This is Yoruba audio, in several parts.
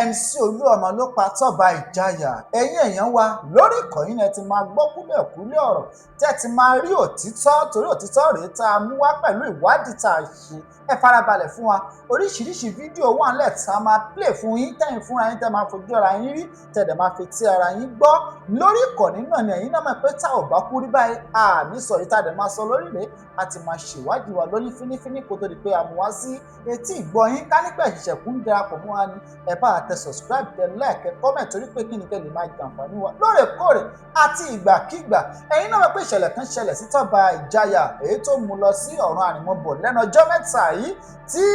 MC Olúọmọ ló pa Tọ́ba Ìjayà. Ẹ̀yin èèyàn wa lórí ìkànnì ẹ ti máa gbọ́ kúlẹ̀kúlẹ̀ ọ̀rọ̀ tẹ́ ti máa rí òtítọ́, torí òtítọ́ rèé tá a mú wá pẹ̀lú ìwádìí tá a ṣe. Ẹ farabalẹ̀ fún wa. Oríṣiríṣi fídíò wà nílẹ̀ tá a máa play fún yín, tẹ́yìn fúnra yín tẹ́ máa fojú ara yín rí, tẹ́ dẹ̀ máa fi tí ara yín gbọ́ lórí ìkànnì náà ni. Ẹ̀yin náà mọ̀ pé tá ò bá kú rí báyìí, àní sọ yìí tá a dẹ̀ máa sọ lórí rèé. A ti máa ṣèwádìí wa lóní fínífíní kó tó di pé a mú wá sí etí ìgbọ́ yín. Ká nígbà ìṣẹ̀kùn ń darapọ̀ mọ́ wa ni, ẹ bá tẹ subscribe, tẹ like, comment, torí pé kí ni kẹ́ lè máa jàǹfààní wa lóòrèkóòrè àti ìgbàkígbà. Ẹ̀yin náà mọ̀ pé ìṣẹ̀lẹ̀ kan ṣẹlẹ̀ sí Tọ́ba Ìjayà, èyí tó mú lọ sí ọ̀run àrìmọ́bọ̀ lẹ́nu ọjọ́ 3 yìí, tí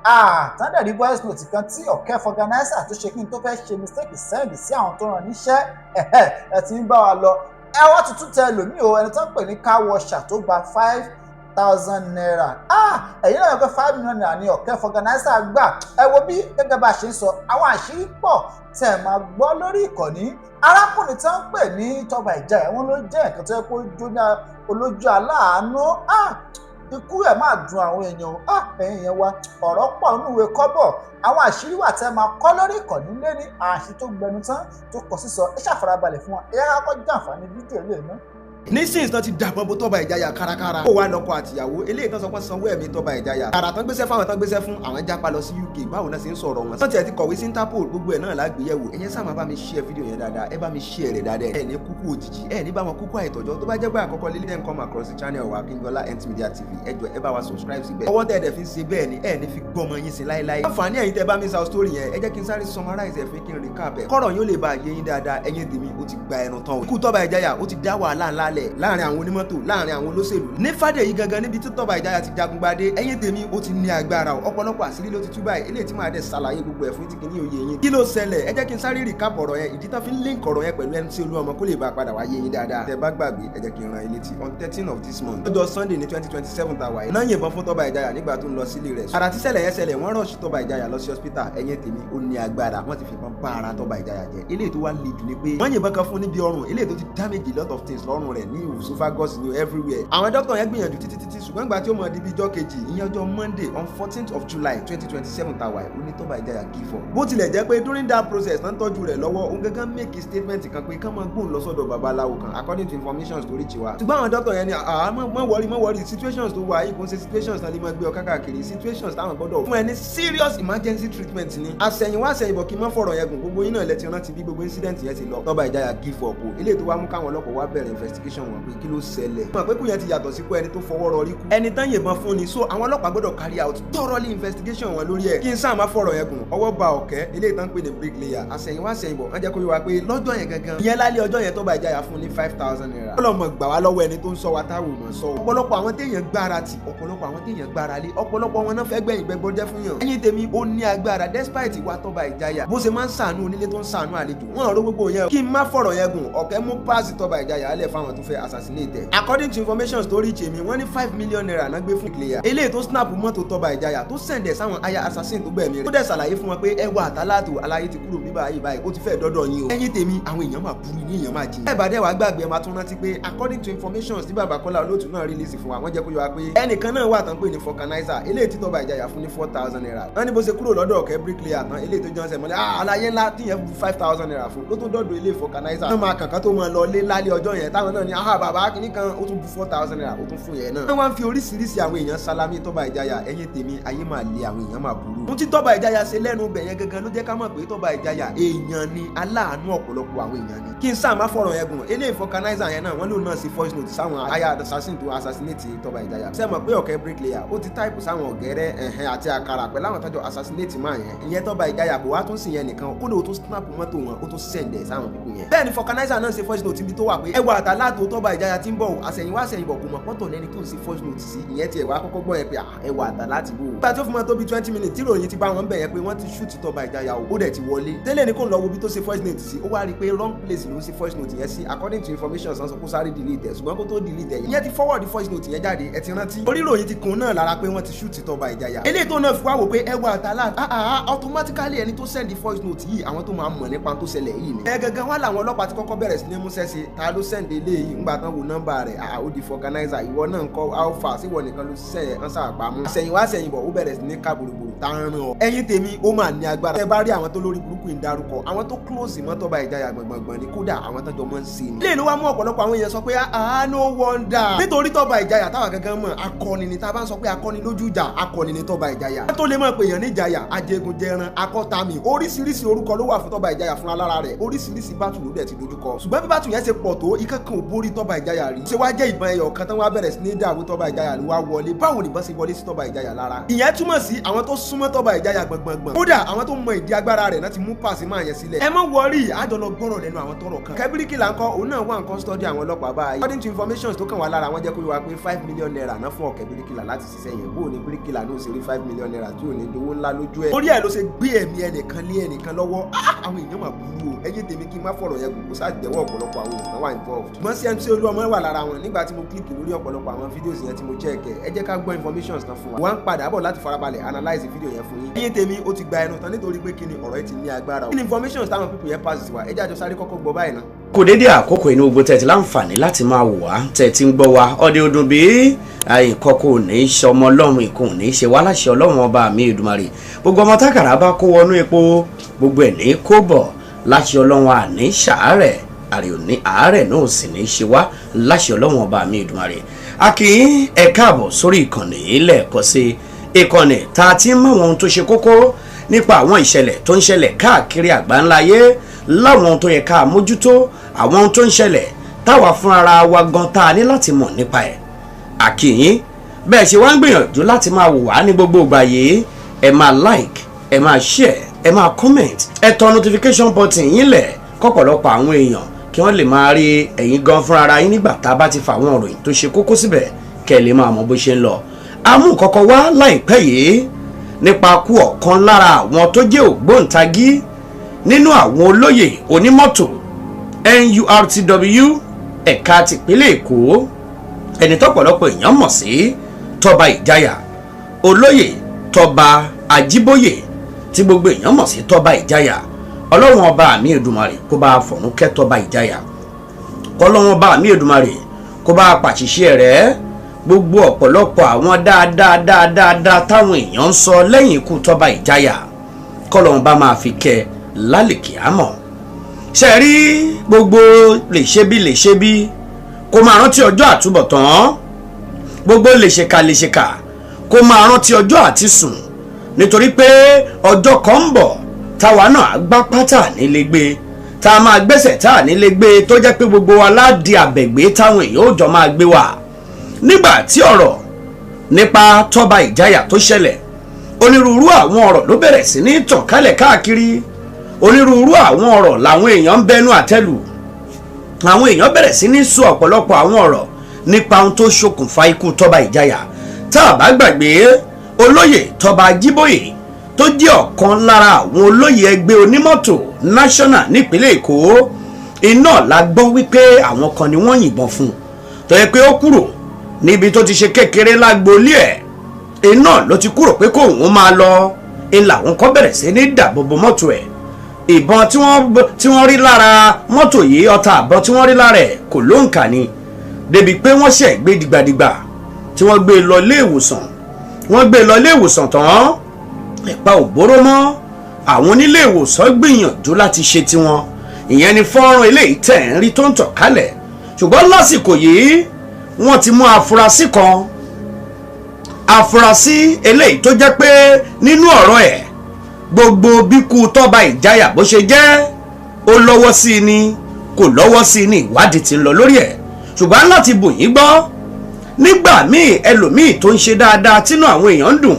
àtàndẹ̀rí voice note kan tí ọ̀kẹ́ organizer tó ṣe kí n tó fẹ́ ṣe mistake send sí àwọn tó rán níṣẹ́. Ẹ ti ń bá wa lọ. Ẹ wá tuntun tẹ lòmíì o, ẹni tó ń pè ní car washer tó gba ₦5,000. Ẹ̀yin náà yọ pé ₦5 million ní ọ̀kẹ́ organizer gbà. Ẹ wo bí gẹ́gẹ́ bá a ṣe ń sọ, àwọn àṣírí pọ̀ tẹ̀ máa gbọ́ lórí ìkànnì. Arákùnrin tó ń pè ní Tọ́ba Ìjayà, wọn ló jẹ́ nǹkan tó yẹ kó jóná olójú aláàánú. Ikú ẹ̀ máa dùn àwọn èèyàn. Ẹ̀yin yẹn wa, ọ̀rọ̀ pọ̀ nínú ìwé kọ́bọ̀. Àwọn àṣírí wà tẹ́ máa kọ́ lórí ìkànnì lé ní àṣì tó gbẹnu tán tó kọ sísọ. Ẹ ṣàfarabalẹ̀ fún wa, ẹ yára kọ́ jàǹfààní fídíò ilé náà. Nísìnyí tán ti dàbọn bó Tọ́ba Ìjayà kárakára. Ó wà lọ́kọ àtìyàwó eléyìí tán sọ pé sanwó ẹ̀mí Tọ́ba Ìjayà. Tààrà tán gbéṣẹ́ fáwọn tán gbéṣẹ́ fún àwọn jápa lọ sí UK. Báwo náà ṣe ń sọ̀rọ̀ wọn? Wọ́n tiẹ̀ ti kọ̀wé sí Interpol, gbogbo ẹ̀ náà lágbèyẹ̀wò. Ẹ̀yẹn sáà máa bá mi share fídíò yẹn dáadáa, ẹ bá mi share rẹ̀ dáadáa. Ẹ ní kúkú òjijì, ẹ ní bá wọn kúkú àìtọ́jọ́. Tó bá jẹ́ pé àkọ́kọ́ lílé ń come across the channel wa, Akíngbọ́lá Ent Media TV, ẹ jọ̀ọ́, ẹ bá wa subscribe síbẹ̀. Ọwọ́ tẹ́ ẹ dẹ̀ fi ń ṣe bẹ́ẹ̀ ni ẹ ní fi gbọ́mọ yín sí láéláé. Àǹfààní ẹ̀yin tẹ́ bá mi sa story yẹn, ẹ jẹ́ kí n sáré summarize ẹ̀ fún kí n recap ẹ̀. Kọ́rọ̀ yóò lè bá yé yín dáadáa. Ẹ̀yin tèmi, ó ti gba ẹnu tán o. Ikú Tọ́ba Ìjayà, ó ti dá wàhálà ńlá lẹ̀ láàrin àwọn onímọ́tò, láàrin àwọn olóṣèlú. Ní Fàdèyí gangan níbi tí Tọ́ba Ìjayà ti jagun gbadé, ẹ̀yin tèmi, ó ti ní agbára o. Ọ̀pọ̀lọpọ̀ àṣírí ló ti tú báyìí, eléyìí tí máa dẹ̀ ṣàlàyé gbogbo ẹ̀ fún tí kìíní òye yín. Kí ló ṣẹlẹ̀? Ẹ jẹ́ kí n sáré recap ọ̀rọ̀ yẹn, ìdí tán fi ń link ọ̀rọ̀ yẹn pẹ̀lú MC Olúọmọ, kó lè bá a padà wá yé yín dáadáa. Tẹ́ bá gbàgbé, ẹ jẹ́ kí n ran ilé tí on 13 of this month, lọ́jọ́ Sunday ní 2027 tá a wáyé náà, yìnbọn fún Tọ́ba Ìjayà nígbà tó ń lọ sílé rẹ̀. Ara tíṣẹ̀lẹ̀ yẹn ṣẹlẹ̀, wọ́n rush Tọ́ba Ìjayà lọ sí hospital. Ẹ̀yin tèmi, ó ní agbára. Wọ́n ti fìbọn bá ara Tọ́ba Ìjayà jẹ́. Eléyìí tó wá le jù ni pé wọ́n yìnbọn kan fún níbi ọrùn, eléyìí tó ti damage a lot of things lọ́rùn rẹ̀ ní esophagus ní everywhere. Àwọn dókítà yẹn gbìyànjú títí títí, ṣùgbọ́n ìgbà tí ó mọ̀ di bí ijọ́ kejì, ìyẹn ọjọ́ Monday on 14th of July 2027 tá a wáyé, ó ní Tọ́ba Ìjayà give up. Bó tilẹ̀ jẹ́ pé during that process náà ń tọ́jú rẹ̀ lọ́wọ́, òun gángan make statement kan pé kán máa gbóhùn lọ sọ́dọ̀ babaláwo kan, according to information tó reach wa. Ṣùgbọ́n àwọn dókítà yẹn ni, àá mọ̀ worry, mọ̀ worry, situations tó wà yìí kò ń ṣe situations náà lè máa gbé ọ káàkiri, situations táwọn gbọ́dọ̀ fún ẹ ní serious emergency treatment ni. Àṣẹ̀yìnwá àṣẹ̀yìnbọ̀, kí n má fọ̀rọ̀ yẹn gùn, gbogbo yín náà lẹ ti rántí bí gbogbo incident yẹn ti lọ. Tọ́ba Ìjayà give up o. Eléyìí tó wá mú káwọn ọlọ́pàá wá bẹ̀rẹ̀ investigation wọn pé kí ló ṣẹlẹ̀. Mọ̀ pé kú yẹn ti yàtọ̀ sí kú ẹni tó fọwọ́ rọrí kú, ẹni tán yìnbọn fún ni. So àwọn ọlọ́pàá gbọ́dọ̀ carry out thoroughly investigation wọn lórí ẹ̀. Kí n sáà má fọ̀rọ̀ yẹn gùn, ọwọ́ ba ọ̀kẹ́ eléyìí tán pè ní bricklayer. Àṣẹ̀yìnwá àṣẹ̀yìnbọ̀, wọ́n jẹ́ kó yé wa pé lọ́jọ́ yẹn gangan, ìyẹn lálẹ́ ọjọ́ yẹn, Tọ́ba Ìjayà fún ní ₦5,000. Ọlọ́mọ gbà wá lọ́wọ́ ẹni tó ń sọ wa táwọn ò mọ̀ sọ. Ọ̀pọ̀lọpọ̀ àwọn téèyàn gbára tì, ọ̀pọ̀lọpọ̀ àwọn téèyàn gbára lé, ọ̀pọ̀lọpọ̀ wọn náà fẹ́ gbẹ̀yìn gbẹgbọ́ jẹ́ fún yàn. Ẹ̀yin tèmi, ó ní agbára. Despite ìwà Tọ́ba Ìjayà, bó ṣe máa ń ṣàánú onílé tó ń ṣàánú àlejò, wọn rò gbogbo yẹn. Kí n má fọ̀rọ̀ yẹn gùn, ọ̀kẹ́ mú páàsì Tọ́ba Ìjayà alẹ̀ fáwọn tó fẹ́ assassinate ẹ̀. According to information tó reach èmi, wọ́n ní ₦5 million náà gbé fún bricklayer eléyìí tó snap mọ́tò Tọ́ba Ìjayà, tó send ẹ̀ sáwọn aya assassin tó gbẹ̀mí rẹ̀, tó dẹ̀ ṣàlàyé fún wọn pé ẹ wà àtàlátò aláyé ti kúrò bíbá yìí báyìí, ó ti fẹ́ dọ́dọ̀ yín o. Ẹ̀yin tèmi, àwọn èèyàn máa burú ní èèyàn máa jìn. Ẹ bá dẹ̀ wá gbàgbé, ẹ máa tún rántí pé according to information tí bàbá Kọ́lá Olóòtú náà release fún wa, wọ́n jẹ́ kó yọ wá pé ẹnìkan náà wà tán pé ní vulcanizer, eléyìí tí Tọ́ba Ìjayà fún ní ₦4,000. Wọ́n ní bó ṣe kúrò lọ́dọ̀ ọ̀kẹ́ bricklayer tán, eléyìí tó jọ́ ṣẹ̀ mọ́lẹ̀ aláyé ńlá tíyẹn bu ₦5,000 fún, ló tún dọ́dọ̀ ilé vulcanizer wọ́n máa kàkán tó máa lọ lé lálẹ́ ọjọ́ yẹn, táwọn náà ní aha bàbá kìíní kan, ó tún bu ₦4,000, ó tún fún yẹn náà. Wọ́n wá ń fi oríṣiríṣi àwọn èèyàn sálámí Tọ́ba Ìjayà. Ẹ̀yin tèmi, ayé máa le, àwọn èèyàn máa burú. Ohun tí Tọ́ba Ìjayà ṣe lẹ́nu bẹ̀ yẹn gangan ló jẹ́ ká mọ̀ pé Tọ́ba Ìjayà èèyàn ni, aláàánú ọ̀pọ̀lọpọ̀ àwọn èèyàn ni. Kí n sáà má fọ̀rọ̀ yẹn gùn, eléyìí vulcanizer yẹn náà, wọ́n lòun náà sí voice note sáwọn aya assassin tó assassinate Tọ́ba Ìjayà. Ṣé mọ̀ pé ọ̀kẹ́ bricklayer ó ti type sáwọn ọ̀gẹ́rẹ́ ẹ̀hẹ́n àti àkàrà pẹ̀lú àwọn tọ́jọ́ assassinate máa yẹn, ìyẹn Tọ́ba Ìjayà? Kò wá tún sí yẹn nìkan, kódà ó tún snap mọ́tò wọn, ó tún send ẹ̀ sáwọn people yẹn. Bẹ́ẹ̀ ni vulcanizer náà ṣe voice note ibi tó wà pé ẹwà àtàlátò Tọ́ba Ìjayà ti ń bọ̀. Àṣẹ̀yìnwá àṣẹ̀yìnbọ̀, kò mọ̀ pọ́tọ̀ lẹ́ni tó ń ṣe voice note sí. Ìyẹn tiẹ̀ wá kọ́kọ́ gbọ́ yẹn pé ẹwà àtàlátì bò. Nígbà tó fi máa tó bí 20 minutes tí ìròyìn ti bá wọn bẹ̀ yẹn pé wọ́n ti shoot Tọ́ba Ìjayà o, ó dẹ̀ ti wọlé tẹ́lẹ̀ ní kò ń lọ wo bí tó ṣe voice note sí, ó wá rí i pé wrong place ló ń ṣe voice note yẹn sí. According to information, sọ kó sáré delete ẹ̀, ṣùgbọ́n kó tó delete ẹ̀, ìyẹn ti forward voice note yẹn jáde. Ẹ ti rántí oríròyìn ti kùn náà lára pé wọ́n ti shoot Tọ́ba Ìjayà. Eléyìí tó náà fi wá wò pé ẹwà àtàlà automatically ẹni tó send voice note yìí, àwọn tó máa mọ̀ nípa tó ṣẹlẹ̀ yìí ni. Ẹ gangan wá làwọn ọlọ́pàá ti kọ́kọ́ bẹ̀rẹ̀ sí ní mú sẹ́sẹ̀ ta ló send eléyìí. yìí ńgbà tán wo nọ́mbà rẹ̀, ó di fọganáísà. Ìwọ náà ń kọ́ alpha síwọ nìkan ló ṣiṣẹ́ yẹn ń sàpamọ́. Àṣẹ̀yìnwá àṣẹ̀yìnbọ̀, ó bẹ̀rẹ̀ sí ní ká gbòrògbòrò tá ń rán ọ. Ẹ̀yin tèmi, ó máa ní agbára. Ẹ bá rí àwọn tó lórí burúkú ń darúkọ àwọn tó close mọ́ Tọ́ba Ìjayà gbọ̀ngbọ̀ngbọ̀n ni, kódà àwọn tó jọ mọ́ ń ṣe ni. Ilé ló wá mú ọ̀pọ̀lọpọ̀ àwọn èèyàn sọ pé, ah, no wonder, nítorí Tọ́ba Ìjayà táwa gangan mọ̀, akọni ni. Tá a bá ń sọ pé akọni lójú ìjà, akọni ni Tọ́ba Ìjayà. Tó lè máa pèèyàn níjàyà, ajégun jẹran, akọ́tàmì, oríṣiríṣi orúkọ ló wà fún Tọ́ba Ìjayà fúnra lára rẹ̀. Oríṣiríṣi battle ló dẹ̀ ti dojúkọ, ṣùgbọ́n bí battle yẹn ṣe pọ̀ tó, ikán kan ò borí Tọ́ba Ìjayà rí. Ṣé wàá jẹ́ ìbọn ẹyọ kan tán wá bẹ̀rẹ̀ sí ní dààmú Tọ́ba Ìjayà ló wá wọlé? Báwo nìbọn ṣe wọlé sí Tọ́ba Ìjayà lára? Ìyẹn túmọ̀ sí àwọn tó súnmọ́ Tọ́ba Ìjayà gbọ̀ngbọ̀ngbọ̀n, kódà àwọn tó mọ ìdí agbára rẹ̀ náà ti mú pàṣẹ máa yẹn sílẹ̀. Ẹ má worry, àjọ lọ gbọ́rọ̀ lẹ́nu àwọn tọ́rọ̀ kan. Kẹ́bíríkì là ń kọ́, òun náà wà nǹkan custody àwọn ọlọ́pàá báyìí. According to information tó kàn wá lára, wọn jẹ́ kó yé wa pé ₦5 million náà fún ọ̀kẹ́ bíríkìlà láti ṣiṣẹ́ yẹn. Bó o ní bíríkìlà ló ṣe rí ₦5 million tí ò ní dowó ńlá lójú ẹ̀? Orí ẹ̀ ló ṣe gbé ẹ̀mí ẹnìkan lé ẹnìkan lọ́wọ́. Àwọn èèyàn mà burú o. Ẹ̀yin tèmi, kí n má fọ̀rọ̀ yẹn kò sáà jẹ́wọ́, ọ̀pọ̀lọpọ̀ àwọn èèyàn wà involved. Ṣùgbọ́n CMC Olúọmọ wà lára wọn. Nígbà tí mo click lórí ọ̀pọ̀lọpọ̀ àwọn videos yẹn tí mo check ẹ̀, ẹ jẹ́ ká gbọ́ information tán fún wa. Wọ́n ń padà bọ̀ láti farabalẹ̀ analyse video yẹn fún yín. Ẹ̀yin tèmi, ó ti gba ẹnu tán, nítorí pé kí ni, ọ̀rọ̀ yìí ti ní agbára o. Kí ni information táwọn people yẹn pass sí wa? Ẹ jẹ́ àjọ sáré kọ́kọ́ gbọ́ báyìí ná. Kò dédé àkókò inú gbogbo tẹ̀ tí láǹfààní láti máa wò wá, tẹ̀ tí ń gbọ́ wa. Ọdẹ ọdún bí nǹkan kò ní í ṣe ọmọ Ọlọ́run, ìkò ní í ṣe wá láṣẹ Ọlọ́run Ọba mi Èdùmàrè. Gbogbo ọmọ tákàrà bá kó wọnú epo, gbogbo ẹ̀ ní kó bọ̀ láṣẹ Ọlọ́run. Àní ṣàárẹ̀ àrè òní, àárẹ̀ náà sì ní í ṣe wá láṣẹ Ọlọ́run Ọba mi Èdùmàrè. A kì í ẹ káàbọ̀ sórí ìkànnì yìí lẹ́ẹ̀kan sí, ìkànnì tá a ti ń mọ àwọn ohun tó ṣe kókó nípa àwọn ìṣẹ̀lẹ̀ tó ń ṣẹlẹ̀ káàkiri àgbáńláyé, láwọn ohun tó yẹ ká mójútó, àwọn ohun tó ń ṣẹlẹ̀ táwa fúnra wa gan tá a ní láti mọ̀ nípa ẹ̀. Àkìyín bẹ́ẹ̀ ṣe wá ń gbìyànjú láti máa wò wá ní gbogbo ìgbà yìí. Ẹ máa like, ẹ máa share, ẹ máa comment, ẹ tọ notification button yín lẹ̀ kọ́pọ̀lọpọ̀ àwọn èèyàn kí wọ́n lè máa rí ẹ̀yin gan fúnra ara yín nígbà tá a bá ti fa àwọn ìròyìn tó ṣe kókó síbẹ̀, kẹ́ ẹ lè máa mọ bó ṣe ń lọ. Amú kọ́kọ́ wá láìpẹ́ yìí nípa kú ọ̀kan lára àwọn tó jẹ́ ògbóǹtagí nínú àwọn olóyè onímọ́tò NURTW ẹ̀ka tìpínlẹ̀ Èkó, ẹni tọ́pọ̀lọpọ̀ èèyàn mọ̀ sí Tọ́ba Ìjayà, Olóyè Tọ́ba Ajíbóyè tí gbogbo èèyàn mọ̀ sí Tọ́ba Ìjayà. Ọlọ́run Ọba àmì Èdùmàrè kó bá fọ̀run kẹ́ Tọ́ba Ìjayà, kọ́lọ́run Ọba àmì Èdùmàrè kó bá pàṣìṣe rẹ̀. Gbogbo ọ̀pọ̀lọpọ̀ àwọn dáadáa dáadáa táwọn èèyàn ń sọ lẹ́yìn ikú Tọ́ba Ìjayà, kọ́lọ́run bá máa fi kẹ́ lálẹ́kì àmọ́ ṣe rí gbogbo lè ṣe bí lè ṣe bí kó máa rántí ọjọ́ àtúbọ̀tán, gbogbo lè ṣèkà lè ṣèkà kó máa rántí ọjọ́ àti sùn, nítorí pé ọjọ́ kan ń bọ̀ táwa náà gbá pátá nílé gbé, tá a máa gbẹ́sẹ̀ tá a nílé gbé, tó jẹ́ pé gbogbo wa ládi àbẹ̀gbé táwọn èèyàn ò jọ máa gbé wa. Nígbà tí ọ̀rọ̀ nípa Tọ́ba Ìjayà tó ṣẹlẹ̀, onírúurú àwọn ọ̀rọ̀ ló bẹ̀rẹ̀ sí ní tàn kálẹ̀ káàkiri. Onírúurú àwọn ọ̀rọ̀ làwọn èèyàn ń bẹnu àtẹ́lù. Àwọn èèyàn bẹ̀rẹ̀ sí ní sọ ọ̀pọ̀lọpọ̀ àwọn ọ̀rọ̀ nípa ohun tó ṣokùnfà ikú Tọ́ba Ìjayà. Tá a bá gbàgbé, Olóyè Tọ́ba Ajíbóyè tó jẹ́ ọ̀kan lára àwọn olóyè ẹgbẹ́ onímọ́tò national nípínlẹ̀ Èkó, iná la gbọ́ wípé àwọn kan ni wọ́n yìnbọn fún, tó yẹ pé ó kúrò níbi tó ti ṣe kékeré lágboolé ẹ̀, iná ló ti kúrò pé kóun máa lọ, ń làwọn kan bẹ̀rẹ̀ sí ní dàbòbò mọ́tò ẹ̀. Ìbọn tí wọ́n rí lára mọ́tò yìí, ọta àbọn tí wọ́n rí lára ẹ̀ kò lóǹkà ni, débi pé wọ́n ṣẹ̀ gbé dìgbàdìgbà tí wọ́n gbé lọ ilé ìwòsàn. Wọ́n gbé lọ ilé ìwòsàn tán, ẹ̀pà ò bóró mọ́. Àwọn onílé ìwòsàn gbìyànjú láti ṣe tiwọn. Ìyẹn ni fọ́nrán eléyìí tẹ̀ ń rí tó ń tàn kálẹ̀. Ṣùgbọ́n lásìkò yìí, wọ́n ti mú afurasí kan, afurasí eléyìí tó jẹ́ pé nínú ọ̀rọ̀ ẹ̀, gbogbo bíkú Tọ́ba Ìjayà bó ṣe jẹ́, ó lọ́wọ́ sí i ni, kò lọ́wọ́ sí i ni, ìwádìí ti ń lọ lórí ẹ̀. Ṣùgbọ́n láti bù yín gbọ́, nígbà míì, ẹlòmíì tó ń ṣe dáadáa tínú àwọn èèyàn ń dùn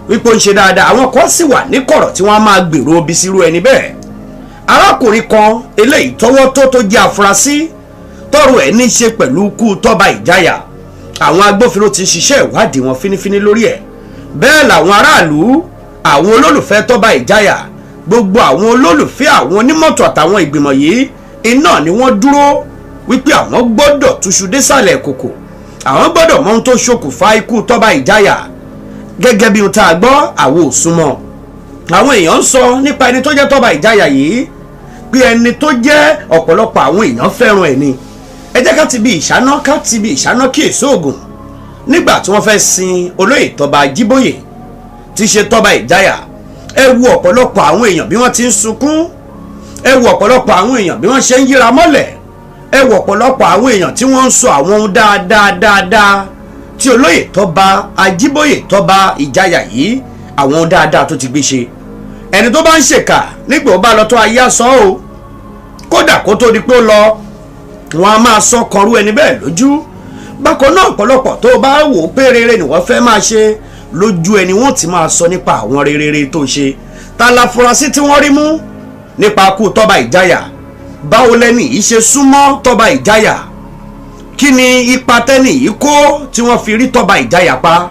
wípé ó ń ṣe dáadáa, àwọn kan sì wà ní kọ̀rọ̀ tí wọ́n á máa gbèrò obi sírú ẹni bẹ́ẹ̀. Arákùnrin kan eléyìí tọ́wọ́ tó tó jẹ́ afurasí tọ́rọ̀ ẹ̀ ní í ṣe pẹ̀lú ikú Tọ́ba Ìjayà, àwọn agbófinró ti ń ṣiṣẹ́ ìwádìí wọn fínífíní lórí ẹ̀. Bẹ́ẹ̀ làwọn aráàlú, àwọn olólùfẹ́ Tọ́ba Ìjayà, gbogbo àwọn olólùfẹ́ àwọn onímọ́tò àtàwọn ìgbìmọ̀ yìí, iná ni wọ́n dúró wípé àwọn gbọ́dọ̀ túṣu désàlẹ̀ kòkò, àwọn gbọ́dọ̀ mọ ohun tó ṣokùnfà ikú Tọ́ba Ìjayà. Gẹ́gẹ́ bí ohun tá a gbọ́, àwọn ò súnmọ́. Àwọn èèyàn ń sọ nípa ẹni tó jẹ́ Tọ́ba Ìjayà yìí pé ẹni tó jẹ́ ọ̀pọ̀lọpọ̀ àwọn èèyàn fẹ́ràn ẹ̀ ni, Ẹ jẹ́ ká ti bí ìṣáná, ká ti bí ìṣáná kí èso ògùn. Nígbà tí wọ́n fẹ́ sin olóyè Tọ́ba Ajíbóyè tí ṣe Tọ́ba Ìjáyà, ẹ wo ọ̀pọ̀lọpọ̀ àwọn èèyàn bí wọ́n ti ń sunkún, ẹ wo ọ̀pọ̀lọpọ̀ àwọn èèyàn bí wọ́n ṣe ń yíra mọ́lẹ̀, ẹ wo ọ̀pọ̀lọpọ̀ àwọn èèyàn tí wọ́n ń sọ àwọn ohun dáadáa dáadáa tí olóyè Tọ́ba Ajíbóyè Tọ́ba Ìjáyà yìí, àwọn ohun dáadáa tó ti gbé ṣe. Ẹni tó bá ń ṣèkà, nígbà ó bá lọ tó ayé sọ o, kódà kó tó di pé ó lọ, wọn a máa sọ kọrú ẹni bẹ́ẹ̀ lójú. Bákan náà, ọ̀pọ̀lọpọ̀ tó bá wò ó pé rere ni wọ́n fẹ́ máa ṣe, lójú ẹni wọ́n ti máa sọ nípa àwọn rere tó ṣe. Ta la furasí tí wọ́n rí mú nípa ikú Tọ́ba Ìjáyà? Báwo lẹ́ni yìí ṣe súnmọ́ Tọ́ba Ìjáyà? Kí ni ipa tẹ́ni yìí kó tí wọ́n fi rí Tọ́ba Ìjáyà pa?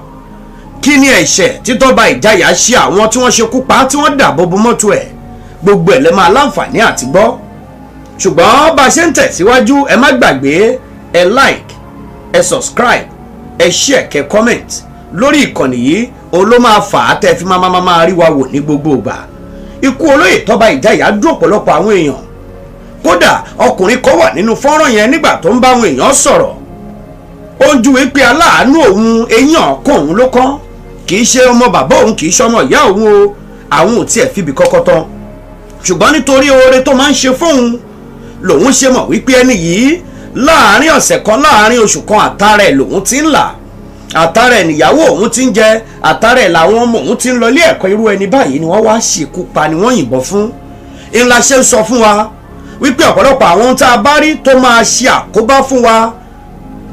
Kí ni ẹ̀ṣẹ̀ tí Tọ́ba Ìjáyà ṣe àwọn tí wọ́n ṣekú pa, tí wọ́n dàbò bo mọ́tò ẹ̀? Gbogbo ẹ̀ lẹ́ máa láǹfààní àti gbọ́. Ṣùgbọ́n bá a ṣe ń tẹ̀síwájú, ẹ má gbàgbé, ẹ like, ẹ subscribe, ẹ share, kẹ́ comment lórí ìkànnì yìí. Òun ló máa fà á tẹ́ fi máa máa máa rí wa wò ní gbogbo ìgbà. Ikú olóyè Tọ́ba Ìjáyà dùn ọ̀pọ̀lọpọ̀ àwọn èèyàn. Kódà ọkùnrin kan wà nínú fọ́nrán yẹn nígbà tó ń bá àwọn èèyàn sọ̀rọ̀, ó ń júwe pé aláàánú òun, eyín ọ̀kan òun ló kán, kì í ṣe ọmọ bàbá òun, kì í ṣe ọmọ ìyá òun o, àwọn ò tiẹ̀ fìbí kọ́kọ́ tán, ṣùgbọ́n nítorí oore tó máa ń ṣe fóun lòun ṣe mọ̀ wípé ẹni yìí, láàárín ọ̀sẹ̀ kan, láàárín oṣù kan, àtàrà ẹ̀ lòun ti ń là, àtàrà ẹ̀ níyàwó òun ti ń jẹ, àtàrà ẹ̀ làwọn ọmọ òun ti ń lọ ilé ẹ̀kọ́. Irú ẹni báyìí ni wọ́n wá ṣekú pa, ni wọ́n yìnbọn fún. Ńlá ṣe ń sọ fún wa wípé ọ̀pọ̀lọpọ̀ àwọn ohun tá a bá rí tó máa ṣe àkóbá fún wa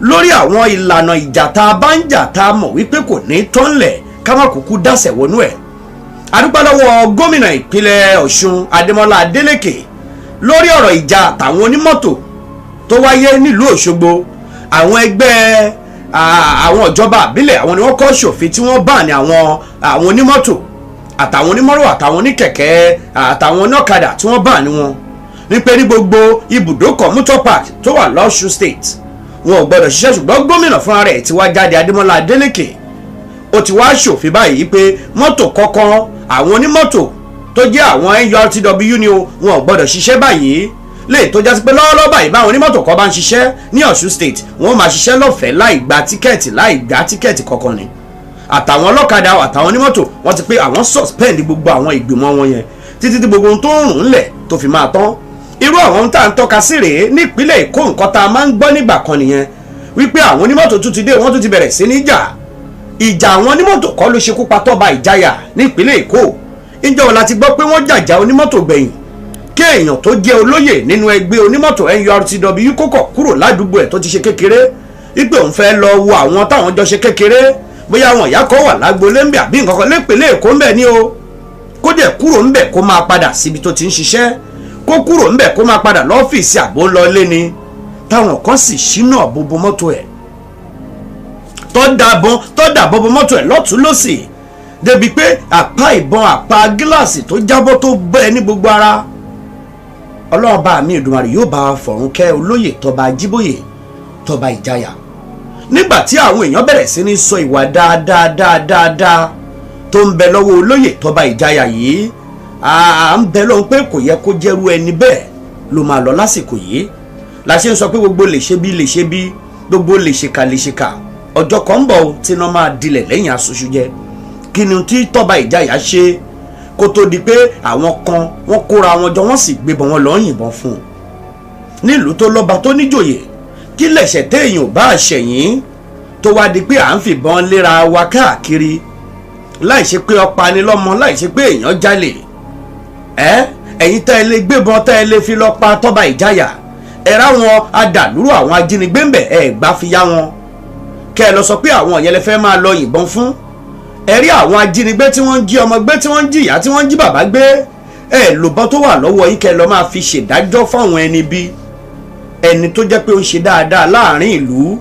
lórí àwọn ìlànà ìjà tá a bá ń jà, tá a mọ̀ wípé kò ní tọ́nlẹ̀, ká má kúkú dásẹ̀ wọnú ẹ̀. A dúpẹ́ lọ́wọ́ gómìnà ìpínlẹ̀ Ọ̀ṣun, Adémọ́lá Adélékè, lórí ọ̀rọ̀ ìjà àtàwọn onímọ́tò tó wáyé nílùú Òṣogbo. Àwọn ẹgbẹ́ àwọn ìjọba àbílẹ̀, àwọn ni wọ́n kọ́ ṣòfin tí wọ́n bá ní àwọn onímọ́tò àtàwọn onímọ́rò àtàwọn oníkẹ̀kẹ́ àtàwọn oníọ̀kadà tí wọ́n bá ní wọn ní pé ní gbogbo ibùdókọ̀, motor park tó wà lọ́ṣun State, wọn ò gbọdọ̀ ṣiṣẹ́. Ṣùgbọ́n gómìnà fúnra rẹ̀ ti wá jáde, Adémọ́lá Adélékè, ó ti wá ṣòfin báyìí pé mọ́tò kọ̀ọ̀kan, àwọn onímọ́tò tó jẹ́ àwọn NURTW ni o, wọn ò gbọdọ̀ ṣiṣẹ́ báyìí, lè tó jásí pé lọ́wọ́lọ́wọ́ báyìí, báwọn onímọ́tò kan bá ń ṣiṣẹ́ ní Ọ̀ṣun State, wọ́n máa ṣiṣẹ́ lọ́fẹ̀ẹ́ láì gba tíkẹ́ẹ̀tì, láì gba tíkẹ́ẹ̀tì kankan ni. Àtàwọn ọlọ́kadà àtàwọn onímọ́tò, wọ́n ti pé àwọn suspend gbogbo àwọn ìgbìmọ̀ wọn yẹn títí tí gbogbo ohun tó ń rùn ńlẹ̀ tó fi máa tán. Irú àwọn ohun tá à ń tọ́ka sí rèé. Nípínlẹ̀ Èkó, nǹkan tá a máa ń gbọ́ nígbà kan nìyẹn wípé àwọn onímọ́tò tún ti dé, wọ́n tún ti bẹ̀rẹ̀ sí ní jà. Ìjà àwọn onímọ́tò kọ́ ló ṣekú pa Tọ́ba Ìjáyà nípínlẹ̀ Èkó. Ìjọba la ti gbọ́ pé wọ́n jàjà onímọ́tò gbẹ̀yìn, kí èèyàn tó jẹ́ olóyè nínú ẹgbẹ́ onímọ́tò NURTW kókọ̀ kúrò ládùúgbò ẹ̀ tó ti ṣe kékeré, wípé òun fẹ́ lọ wo àwọn táwọn jọ ṣe kékeré, bóyá àwọn ìyá kan wà lágboolé ńbẹ àbí nǹkan kan lépèlé Èkó ńbẹ ní o, kó dẹ̀ kúrò ńbẹ̀ kó máa padà síbi tó ti ń ṣiṣẹ́, kó kúrò ńbẹ̀ kó máa padà lọ́fíìsì àbó lọ lé ni, táwọn kan sì ṣínà gbogbo mọ́tò ẹ̀, tó dàbọn bo mọ́tò ẹ̀ lọ́tún lọ́sì, débi pé àpá ìbọn, àpá gíláàsì tó jábọ́ tó bẹ́ ní gbogbo ara. Ọlọ́run bá mi Èdùmàrè yóò bá wa fọ̀run kẹ́ olóyè Tọ́ba Ajíbóyè Tọ́ba Ìjáyà. Nígbà tí àwọn èèyàn bẹ̀rẹ̀ sí ní sọ ìwà dáadáa dáadáa dáa tó ń bẹ lọ́wọ́ olóyè Tọ́ba Ìjáyà yìí, à ń bẹ lọ́hùn pé kò yẹ kó jẹ́rú ẹni bẹ́ẹ̀ ló máa lọ lásìkò yìí. La ṣe ń sọ pé gbogbo lè ṣe bí, lè ṣe bí, gbogbo lè ṣèkà, lè ṣèkà, ọjọ́ kan ń bọ̀ tí iná máa dilẹ̀ lẹ́yìn aṣoṣù jẹ. Kí ni tí Tọ́ba Ìjáyà ṣe kó tó di pé àwọn kan wọ́n kóra wọn jọ, wọ́n sì gbébọn, wọn lọ́ọ́ yìnbọn fún un nílùú tó lọ́ba, tó níjòyè? Kí lẹ̀ṣẹ̀ téèyàn bá ṣẹ̀yìn tó wá di pé à ń fìbọn léra wa káàkiri, láì ṣe pé ọpa ni lọ́mọ, láì ṣe pé èèyàn jalè? Ẹ ẹ̀yin tẹ́ ẹ lè gbébọn, tẹ́ ẹ lè fi lọ pa Tọ́ba Ìjáyà, ẹ ráwọn adàlúrò, àwọn ajínigbé ń bẹ̀, ẹ gbá fi yá wọn kẹ́ ẹ lọ sọ pé àwọn yẹn lè fẹ́ máa lọ yìnbọn fún. Ẹ rí àwọn ajínigbé tí wọ́n ń jí ọmọ gbé, tí wọ́n ń jí ìyá, tí wọ́n ń jí bàbá gbé, ẹ lòbọ́n tó wà lọ́wọ́ yín kẹ́ ẹ lọ máa fi ṣèdájọ́ fáwọn ẹni bí ẹni tó jẹ́ pé ó ń ṣe dáadáa láàrin ìlú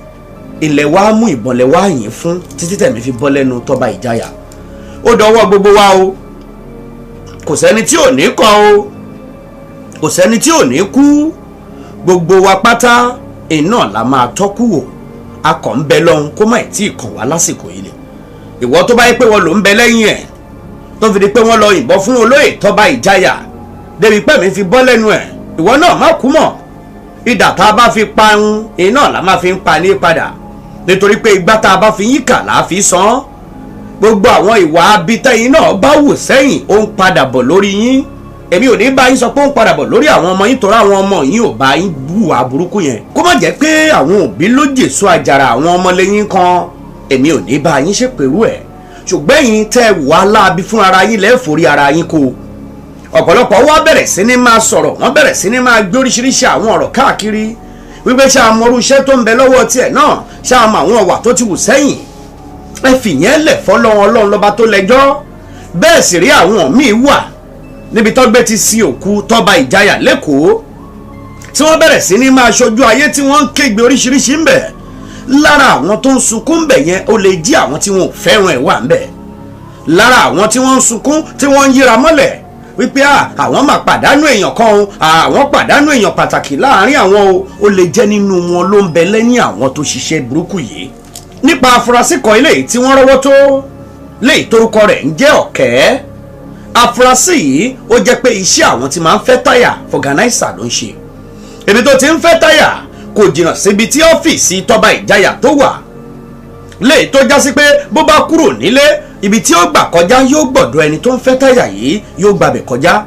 ilẹ̀ wa, mú ìbọn lẹ̀ wá yìn fún títí tẹ̀mí fi bọ́ lẹ́nu Tọ́ba Ìjáyà. Ó dọwọ́ gbogbo wa o. Kò sẹ́ni tí ò ní kọ́ o, kò sẹ́ni tí ò ní kú. Gbogbo wa pátá iná la máa tọ́kù wò. A kàn ń bẹ lọ́hún kó má tí ì kàn wá lásìkò yìí ni. Ìwọ tó bá yẹ pé wọ́n ló ń bẹ lẹ́yìn ẹ̀ tó fi di pé wọ́n lọ yìnbọn fún olóyè Tọ́ba Ìjáyà débi pé mi fi bọ́ lẹ́nu ẹ̀, ìwọ náà má kú mọ́. Idà tá a bá fi pa ń iná la máa fi ń pa ní padà, nítorí pé igbá tá a bá fi yíkà là á fi san án. Gbogbo àwọn ìwà abitẹ́yìn náà bá wù sẹ́yìn, ó ń padà bọ̀ lórí yín. Èmi ò ní bá yín sọ pé ó ń padà bọ̀ lórí àwọn ọmọ yín, torí àwọn ọmọ yín ò bá yín hùwà burúkú yẹn. Kó má jẹ́ pé àwọn òbí ló jèso àjàrà àwọn ọmọlẹ́yìn kan, èmi ò ní bá yín ṣèpèrú ẹ̀. Ṣùgbọ́n ẹ̀yin tẹ́ wà láabi fún ara yín, lẹ́ẹ̀ forí ara yín kó. Ọ̀pọ̀lọpọ̀ wá bẹ̀rẹ̀ sí ní máa sọ̀rọ̀, wọ́n bẹ̀rẹ̀ sí ní máa gbé oríṣiríṣi àwọn ọ̀rọ̀ káàkiri wípé ṣé àmọ́rú iṣẹ́ tó ń bẹ lọ́wọ́ tiẹ̀ náà, ṣé àmọ́ àwọn ọ̀wà tó ti wù sẹ́yìn. Ẹ fìyẹn lẹ̀ fọlọ́run, Ọlọ́run lọ́ba tó lẹ́jọ́. Bẹ́ẹ̀ sì rí, àwọn míì wà níbi tọ́gbẹ́ ti sin òkú Tọ́ba Ìjayà lẹ́kọ̀ọ́, tí wọ́n bẹ̀rẹ̀ sí ní máa ṣojú ayé, tí wọ́n ń kégbe oríṣiríṣi ń bẹ̀. Lára àwọn tó ń sunkún ń bẹ̀ yẹn, ó lè jí àwọn tí wọn ò fẹ́ràn ẹ̀ wà ń bẹ̀. Lára àwọn tí wọ́n ń sunkún, tí wọ́n ń yíra mọ́lẹ̀ wípé àwọn máa pàdánù èèyàn kan o, àwọn pàdánù èèyàn pàtàkì láàrin àwọn o, ó lè jẹ́ nínú wọn ló ń bẹ lẹ́yìn àwọn tó ṣiṣẹ́ burúkú yìí. Nípa afurasí kan eléyìí tí wọ́n rọ́wọ́ tó léyìí torúkọ rẹ̀ ń jẹ́ Ọ̀kẹ́, afurasí yìí, ó jẹ́ pé iṣẹ́ àwọn tí máa ń fẹ́ táyà, vulcanizer, ló ń ṣe. Ibi tó ti ń fẹ́ táyà kò jìnnà síbi tí ọ́fíìsì Tọ́ba Ìjayà tó wà, léyìí tó já sí pé bó bá kúrò nílé, ibi tí ó gbà kọjá, yóò gbọ̀dọ̀ ẹni tó ń fẹ́ táyà yìí, yóò gbàbẹ̀ kọjá.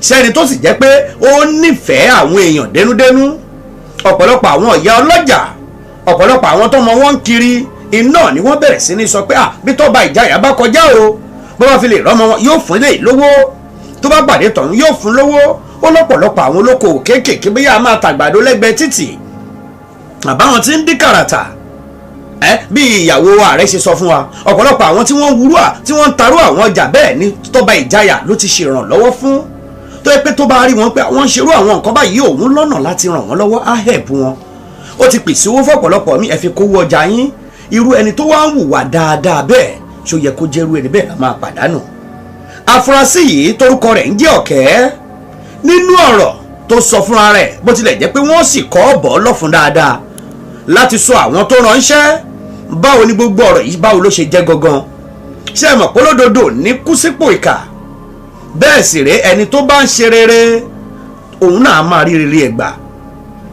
Sẹ́ni tó sì jẹ́ pé ó nífẹ̀ẹ́ àwọn èèyàn dénúdénú, ọ̀pọ̀lọpọ̀ àwọn ìyá ọlọ́jà, ọ̀pọ̀lọpọ̀ àwọn tọ́mọ wọn ń kiri iná ni wọ́n bẹ̀rẹ̀ sí ní sọ pé à bí Tọ́ba Ìjayà bá kọjá o, bó bá fi lè rọ́mọ wọn, yóò fún lè lówó, tó bá pàdé tọ̀hún, yóò fún lówó. Ó lọ́pọ̀lọpọ̀ àwọn olókoòwò kéékèèké, bóyá a máa tàgbàdo lẹ́gbẹ̀ẹ́ títì, àbáwọn tí ń dín kàràtà ẹ, bí ìyàwó ààrẹ ṣe sọ fún wa, ọ̀pọ̀lọpọ̀ àwọn tí wọ́n ń wúrú à, tí wọ́n ń tarú àwọn ọjà bẹ́ẹ̀ ní Tọ́ba Ìjayà ló ti ṣèrànlọ́wọ́ fún, tó yẹ pé tó bá rí wọn pé àwọn ń ṣerú àwọn nǹkan báyìí, òun lọ́nà láti ràn wọ́n lọ́wọ́, á help wọn. Ó ti pèsè owó fọ́pọ̀lọpọ̀ mi, ẹ fi kówó ọjà yín. Irú ẹni tó wá ń hùwà dáadáa bẹ́ẹ̀, ṣó yẹ kó jẹ́rú ẹni bẹ́ẹ̀ la máa pàdánù? Afurasí yìí torúkọ rẹ̀ ń jẹ́ Ọ̀kẹ́, nínú ọ̀rọ̀ tó sọ fúnra rẹ̀, bó tilẹ̀ jẹ́ pé wọ́n sì kọ́ bọ́ lọ́fun dáadáa láti sọ àwọn tó ránṣẹ́, báwo ni gbogbo ọ̀rọ̀ yìí, báwo ló ṣe jẹ́ gangan? Ṣé ẹ mọ̀ pé olódodo ní kú sípò ìkà? Bẹ́ẹ̀ sì rèé, ẹni tó bá ń ṣe rere, òun náà máa rí rere ẹ̀ gbà.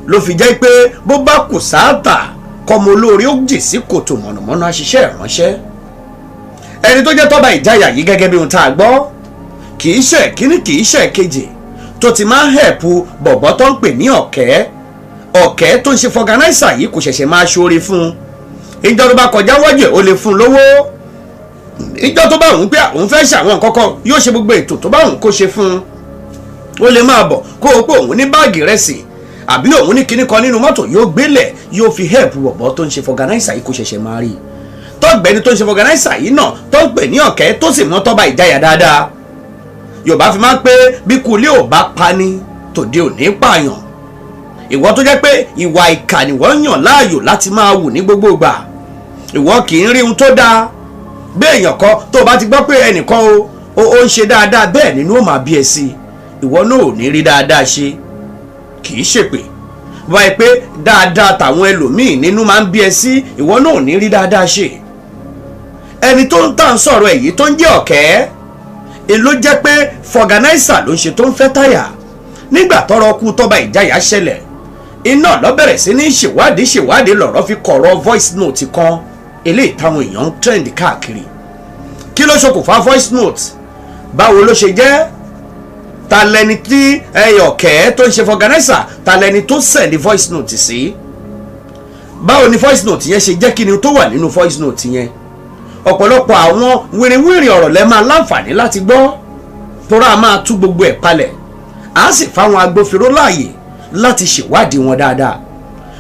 Ló fi jẹ́ pé bó bá kù sáàtà kọ́mọ olóore ó jì sí kòtò mọ̀nàmọ́ná, ṣiṣẹ́ ìránṣẹ́. Ẹni tó jẹ́ Tọ́ba Ìjayà yìí, gẹ́gẹ́ bí ohun tá a gbọ́, kì í ṣe kíní, kì í ṣe kejì tó ti máa ń help bọ̀bọ̀ tó ń pè ní Ọ̀kẹ́. Ọ̀kẹ́ tó ń ṣe vulcanizer yìí kò ṣẹ̀ṣẹ̀ máa ṣoore fún un. Ìjọ tó bá kọjá wájú ẹ̀, ó lè fún un lówó. Ìjọ tó bá òun pé òun fẹ́ ṣàwọn nǹkan kan, yóò ṣe gbogbo ètò tó bá òun kó ṣe fún un. Ó lè máa bọ̀ kó o pé òun ní báàgì rẹsì àbí òun ní kinní kan nínú mọ́tò, yóò gbélẹ̀, yóò fi help bọ̀bọ̀ tó ń ṣe vulcanizer yìí. Kò ṣẹ̀ṣẹ̀ máa rí i. Tọ́gbẹ́ni tó ń ṣe vulcanizer yìí náà tó ń pè ní Ọ̀kẹ́, tó sì mọ́ Tọ́ba Ìjayà dáadáa, Yorùbá fi máa ń pé bí kulé ò bá pani, tòde ò ní pààyàn. Ìwọ tó jẹ́ pé ìwà ìkà ni wọ́n yàn láàyò láti máa wù ní gbogbo ìgbà, ìwọ kì í rí ohun tó dáa. Bí èèyàn kan tó bá ti gbọ́ pé ẹnìkan o ó ń ṣe dáadáa, bẹ́ẹ̀ nínú ó máa bí ẹ sí. Ìwọ náà ò ní rí dáadáa ṣe. Kì í ṣèpè báyìí pé dáadáa tàwọn ẹlòmíì nínú máa ń bí ẹ sí, ìwọ náà ò ní rí dáadáa ṣe. Ẹni tó ń tà ń sọ̀rọ̀ èyí tó ń jẹ́ Ọ̀kẹ́, èló jẹ́ pé vulcanizer ló ń ṣe, tó ń fẹ́ táyà. Nígbà tọ́rọ̀ kú Tọ́ba Ìjayà ṣẹlẹ̀, iná lọ bẹ̀rẹ̀ sí ní ṣèwádìí ṣèwádìí, lọ̀rọ̀ fi kọ̀rọ̀ voice note kan eléyìí táwọn èèyàn ń trend káàkiri. Kí ló ṣokùnfà voice note? Báwo ló ṣe jẹ́? Ta lẹni tí Ọ̀kẹ́ tó ń ṣe vulcanizer, ta lẹni tó send voice note sí? Báwo ni voice note yẹn ṣe jẹ́? Kí ni tó wà nínú voice note yẹn? Ọ̀pọ̀lọpọ̀ àwọn wìrìwìrì ọ̀rọ̀ lẹ́ máa láǹfààní láti gbọ́, tóra a máa tú gbogbo ẹ̀ palẹ̀, á sì fáwọn agbófinró láàyè láti ṣèwádìí wọn dáadáa.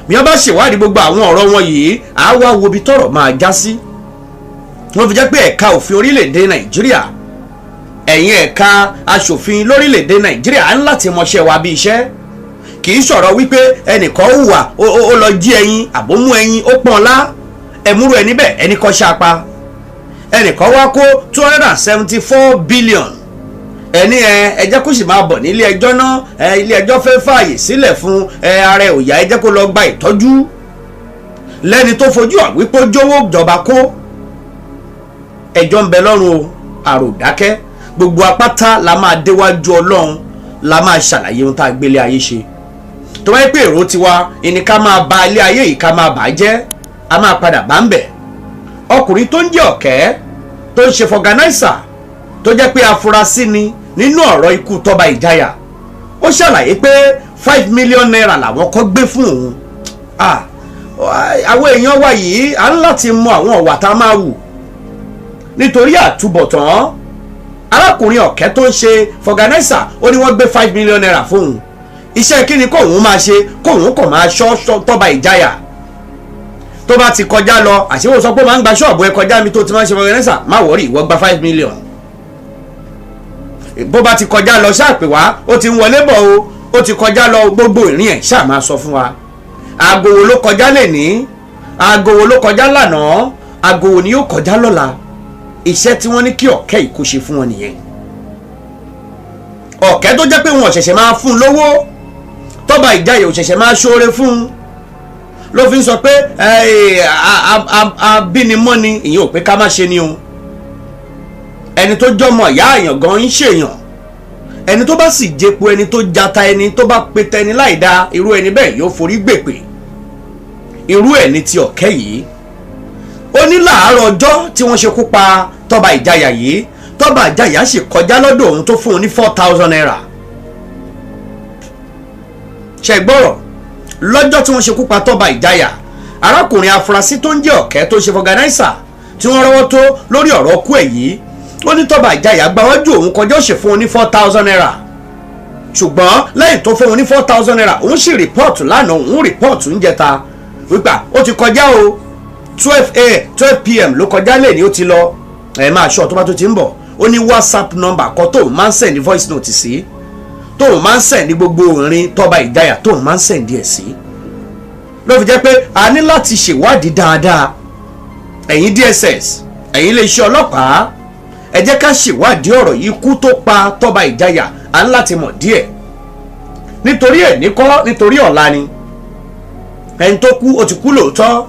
Bí wọ́n bá ṣèwádìí gbogbo àwọn ọ̀rọ̀ wọn yìí, á wá wo ibi tọ́rọ̀ máa já sí. Wọ́n fi jẹ́ pé ẹ̀ka òfin orílẹ̀-èdè Nàìjíríà, ẹ̀yin ẹ̀ka aṣòfin lórílẹ̀-èdè Nàìjíríà, á ń láti mọṣẹ́ wa bí iṣẹ́. Kì í sọ̀rọ̀ wípé ẹnìkan hùwà, ó lọ jí ẹyin àbó mú ẹyin, ó pọ́n lá, ẹ̀múrú ẹni bẹ́ẹ̀, ẹnì kan ṣapa, ẹnìkan wá kó 274 billion, ẹni ẹ jẹ́ kó sì máa bọ̀ nílé ẹjọ́ náà. Ẹ ilé ẹjọ́ fẹ́ fààyè sílẹ̀ fún ẹ, ara ẹ ò yá, ẹ jẹ́ kó lọ gba ìtọ́jú. Lẹ́ni tó fojú àwípé jówó jọba kó, ẹjọ́ ń bẹ lọ́rùn o. Àròdákẹ́ gbogbo apáta la máa déwájú Ọlọ́run, la máa ṣàlàyé ohun tá a gbélé ayé ṣe. Tó bá yẹ pé èrò tiwa ìní ká máa ba ilé ayé yìí, ká máa bà á jẹ́, a máa padà bá ń bẹ̀. Ọkùnrin tó ń jẹ́ Ọ̀kẹ́, tó ń ṣe vulcanizer, tó jẹ́ pé afurasí ni nínú ọ̀rọ̀ ikú Tọ́ba Ìjayà, ó ṣàlàyé pé ₦5 million làwọn kọ́ gbé fún òun. Àwọn èèyàn wa yìí, à ń láti mọ àwọn ọ̀wà tá a máa wù nítorí àtúbọ̀tán. Arákùnrin Ọ̀kẹ́ tó ń ṣe vulcanizer, ó ní wọ́n gbé ₦5 million fóun. Iṣẹ́ kí ni kóun máa ṣe? Kóun kàn máa ṣọ́ Tọ́ba Ìjayà tó bá ti kọjá lọ. Àṣewò sọ pé ó máa ń gba ṣọ́ọ̀bù ẹ kọjá mi tó ti máa ń ṣe vulcanizer, má worry, ìwọ gba 5 million. Bó bá ti kọjá lọ, ṣáà pè wá, ó ti ń wọlé bọ̀ o, ó ti kọjá lọ. Gbogbo ìrìn ẹ̀, ṣáà máa sọ fún wa aago wo ló kọjá lẹ́ní, aago wo ló kọjá lánàá, aago wo ni yóò kọjá lọ́la. Iṣẹ́ tí wọ́n ní kí Ọ̀kẹ́ yìí kó ṣe fún wọn nìyẹn. Ọ̀kẹ́ tó jẹ́ pé wọn ò ṣẹ̀ṣẹ̀ máa fún un lówó, Tọ́ba Ìjayà ò ṣẹ̀ṣẹ̀ máa ṣoore fún un, ló fi ń sọ pé abínimọ́ni. Ìyẹn ò pé ká má ṣe ni o. Ẹni tó jọmọ ìyá àyàn gan ń ṣèyàn, ẹni tó bá sì jẹpo, ẹni tó jata, ẹni tó bá pe tẹni láì dáa, irú ẹni bẹ́ẹ̀ yóò forí gbèpè. Irú ẹ̀ ní ti Ọ̀kẹ́ yìí. Ó ní láàárọ̀ ọjọ́ tí wọ́n ṣekú pa Tọ́ba Ìjayà yìí, Tọ́ba Ìjayà sì kọjá lọ́dọ̀ òun, tó fún un ní ₦4,000. Ṣe gbọ́rọ̀? Lọ́jọ́ tí wọ́n ṣekú pa Tọ́ba Ìjayà, arákùnrin afurasí tó ń jẹ́ Ọ̀kẹ́, tó ṣe vulcanizer, tí wọ́n rọ́wọ́ tó lórí ọ̀rọ̀ ọkú ẹ̀ yìí, ó ní Tọ́ba Ìjayà gbáwájú òun kọjá, ó sì fún un ní ₦4,000. Ṣùgbọ́n lẹ́yìn tó fún un ní ₦4,000, òun sì report lánàá, òun report ń jẹta wípé ó ti kọjá o, 12 a 12 p.m. ló kọjá lè ní, ó ti lọ, ẹ máa ṣọ́ tó bá tó ti ń bọ̀. Ó ní WhatsApp number kan tóun máa ń send voice note sí, tóun máa ń send gbogbo orin Tọ́ba Ìjayà, tóun máa ń send ẹ̀ sí. Ló fi jẹ́ pé a ní láti ṣèwádìí dáadáa. Ẹ̀yin DSS, ẹ̀yin iléeṣẹ́ ọlọ́pàá, ẹ jẹ́ ká ṣèwádìí ọ̀rọ̀ yìí. Ikú tó pa Tọ́ba Ìjayà, à ń láti mọ̀ díẹ̀, nítorí ẹ̀ ní kọ́, nítorí ọ̀la ni. Ẹni tó kú, ó ti kú lóòótọ́,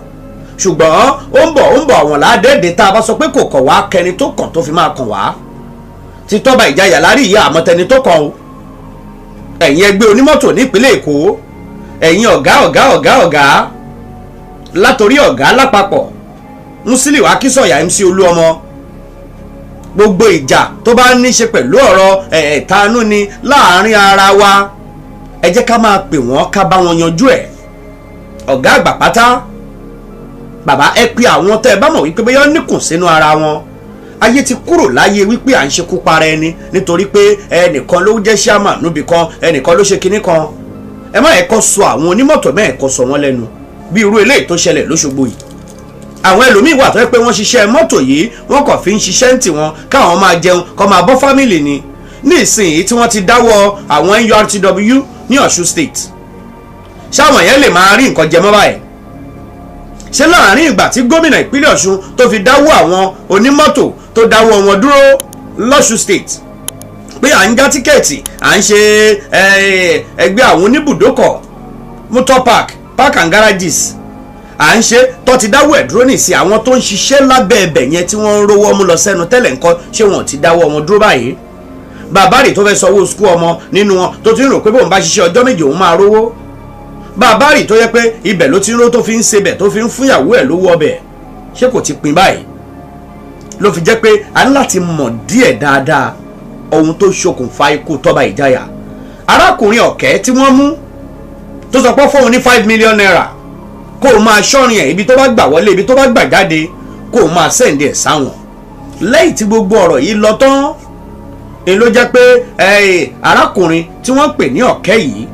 ṣùgbọ́n ó ń bọ̀, ó ń bọ̀. Àwọn làádẹ́ẹ̀dẹ́ tá a bá sọ pé kò kàn wá, kẹni tó kàn tó fi máa kàn wá. Ti Tọ́ba Ìjayà lárí ìyá, àmọ́tẹni tó kàn o. Ẹ̀yin ẹgbẹ́ onímọ́tò nípínlẹ̀ Èkó, ẹ̀yin ọ̀gá, ọ̀gá, ọ̀gá, ọ̀gá, látòrí ọ̀gá lápapọ̀ Musiliu Akínsọ̀yà, MC Olúọmọ, gbogbo ìjà tó bá ní ṣe pẹ̀lú ọ̀rọ̀ ẹ̀ẹ̀tanú ni láàrin ara wa, ẹ jẹ́ ká máa pè wọ́n, ká bá wọn yanjú ẹ̀. Ọ̀gá àgbà pátá, bàbá, ẹ pe àwọn tẹ́ ẹ bá mọ̀ wípé bóyá níkùn sínú ara wọn. Ayé ti kúrò láyé wípé à ń ṣekú para ẹni nítorí pé ẹnìkan ló jẹ́ chairman níbì kan, ẹnìkan ló ṣe kinní kan. Ẹ má ẹ̀kọ́ sọ àwọn onímọ̀tò mẹ́ẹ̀kọ́ sọ wọ́n lẹ́nu bí irú eléyìí tó ṣẹlẹ̀ lóṣogbo yìí. Àwọn ẹlòmíín wà tó yẹ pé wọ́n ṣiṣẹ́ mọ́tò yìí, wọ́n kàn fi ń ṣiṣẹ́ ń tiwọn, káwọn máa jẹun, kó máa bọ́ family ni. Ní ìsinyìí tí wọ́n ti dáwọ́ àwọn NURTW ní Ọ̀ṣun State, ṣáwọn yẹn lè máa rí nǹkan jẹ mọ́ báyìí? Ṣé láàrin ìgbà tí gómìnà ìpínlẹ̀ Ọ̀ṣun tó fi dáwọ́ àwọn onímọ́tò, tó dáwọ́ wọn dúró lọ́ṣun State, pé à ń já ticket, à ń ṣe ẹgbẹ́ àwọn oníbùdókọ̀, motor park, park and garages, à ń ṣe, tó ti dáwọ́ ẹ̀ dúró nìsín, àwọn tó ń ṣiṣẹ́ lábẹ́ ẹbẹ̀ yẹn tí wọ́n ń rówó mú lọ sẹ́nu tẹ́lẹ̀ ńkọ́? Ṣé wọn ò ti dáwọ́ wọn dúró báyìí? Bàbá rè tó fẹ́ sanwó school ọmọ nínú wọn, tó ti ń rò pé bóun bá ṣiṣẹ́ ọjọ́ 2 òun máa rówó. Bàbá rè tó yẹ pé ibẹ̀ ló ti ń ró, tó fi ń sebẹ̀, tó fi ń fúnyàwó ẹ̀ lówó ọbẹ̀, ṣé kò ti pin báyìí? Ló fi jẹ́ pé a ní láti mọ̀ díẹ̀ dáadáa ohun tó ṣokùnfà ikú Tọ́ba Ìjayà. Arákùnrin Ọ̀kẹ́ tí wọ́n mú, tó sọ pé fóun ní ₦5 million kó o máa ṣọ́rin ẹ̀, ibi tó bá gbà wọlé, ibi tó bá gbà jáde, kó o máa send ẹ̀ sáwọn. Lẹ́yìn tí gbogbo ọ̀rọ̀ yìí lọ tán ni ló jẹ́ pé arákùnrin tí wọ́n pè ní Ọ̀kẹ́ yìí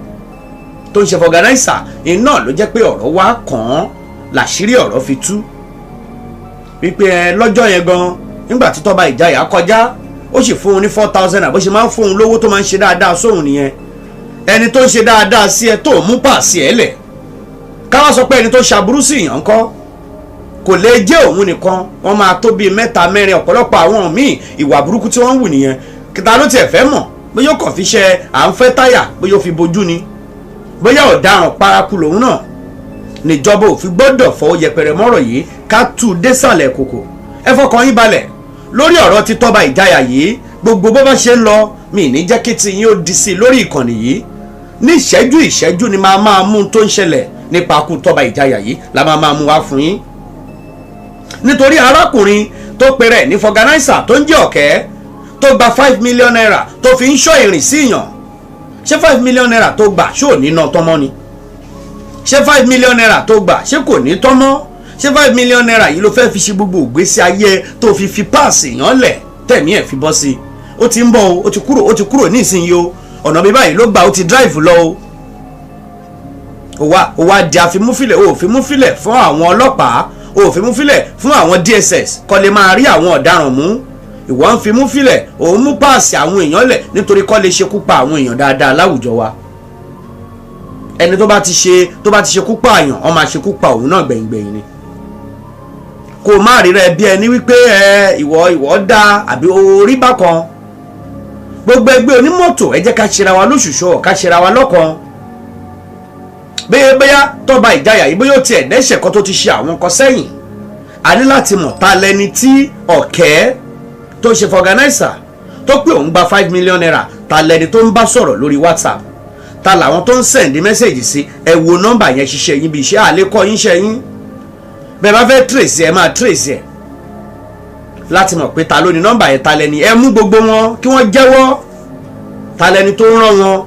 tó ń ṣe vulcanizer iná, ló jẹ́ pé ọ̀rọ̀ wá kàn án, làṣírí ọ̀rọ̀ fi tú wípé ẹ lọ́jọ́ yẹn gan, nígbà tí Tọ́ba Ìjayà kọjá, ó sì fún un ní 4,000. Bó ṣe máa ń fún un lówó, tó máa ń ṣe dáadáa sóhun nìyẹn. Ẹni tó ń ṣe dáadáa sí ẹ, tó mú pàṣẹ ẹ lẹ̀, káwá sọ pé ẹni tó ṣàbúrú sí ìyàn ńkọ́? Kò lè jẹ́ òun nìkan, wọ́n máa tó bíi mẹ́ta, mẹ́rin. Ọ̀pọ̀lọpọ̀ àwọn míì, ìwà burúkú tí wọ́n ń wù nìyẹn. Ta ló tiẹ̀ fẹ́ mọ̀ bóyá ó kàn fi ṣe à ń fẹ́ táyà, bóyá ó fi bojú ni, bóyá ọ̀daràn paraku lòun náà? Níjọba ò fi gbọ́dọ̀ fọwọ́ yẹpẹrẹ mọ́rọ̀ yìí, ká tú u désàlẹ̀ kòkò. Ẹ fọkàn yín balẹ̀ lórí ọ̀rọ̀ tí Tọ́ba Ìjayà yìí. Gbogbo bó bá ṣe ń lọ, mi ní jẹ́ kí tiyín ó di sí i lórí ìkànnì yìí. Ní ìṣẹ́jú ìṣẹ́jú ni máa máa mú tó ń ṣẹlẹ̀ nípa ikú Tọ́ba Ìjayà yìí la máa máa mú wá fún yín, nítorí arákùnrin tó pèrè ní vulcanizer tó ń jẹ́ Ọ̀kẹ́, tó gba ₦5 million tó fi ń ṣọ́ ìrìn sí ìyàn. Ṣé ₦5 million tó gbà, ṣé ò ní ná tọ́mọ́ ni? Ṣé ₦5 million tó gbà, ṣé kò ní tọ́mọ́? Ṣé ₦5 million yìí ló fẹ́ fi ṣe gbogbo ìgbésí ayé tó fi fi páàsì yàn lẹ̀ tẹ̀mí ẹ̀ fi bọ́ sí i? Ó ti ń bọ̀ o, ó ti kúrò, ó ti kúrò ní ìsinyìí o. Ọ̀nà bí báyìí ló gbà, ó ti drive lọ o. Ó wá di àfimúfilẹ̀, ó fimúfilẹ̀ fún àwọn ọlọ́pàá, ó fimúfilẹ̀ fún àwọn DSS kó lè máa rí àwọn ọ̀daràn mú. Ìwọ ń fimúfilẹ̀, òun mú páàsì àwọn èèyàn lẹ̀ nítorí kó lè ṣekú pa àwọn èèyàn dáadáa láwùjọ wa. Ẹni tó bá ti ṣekú pa àyàn, ó máa ṣekú pa òun náà gbẹ̀yìngbẹ̀yìn ni. Kò má rí rẹ bí ẹni wípé ẹ ìwọ dá àbí orí bákan. Gbogbo ẹgbẹ́ onímọ́tò, ẹ jẹ́ ká ṣera wa lóṣùṣọ́, ká ṣera wa lọ́kan. Bóyá bóyá Tọ́ba Ìjayà yìí, bóyá ó tiẹ̀ dẹ́ṣẹ̀ kan tó ti ṣe àwọn nǹkan sẹ́yìn, a ní láti mọ̀ ta lẹni tí Ọ̀kẹ́ tó ṣe vulcanizer tó pé òun gba ₦5 million, ta lẹni tó ń bá sọ̀rọ̀ lórí WhatsApp, ta làwọn tó ń send message sí. Ẹ wo nọ́mbà yẹn, ṣiṣẹ́ yín bí iṣẹ́ àlékọ́ yín ṣe yín. Bẹ́ẹ̀ bá fẹ́ trace ẹ, máa trace ẹ láti mọ̀ pé ta ló ní nọ́mbà yẹn, ta lẹni. Ẹ mú gbogbo wọn kí wọ́n jẹ́wọ́ ta lẹni tó ń rán wọn,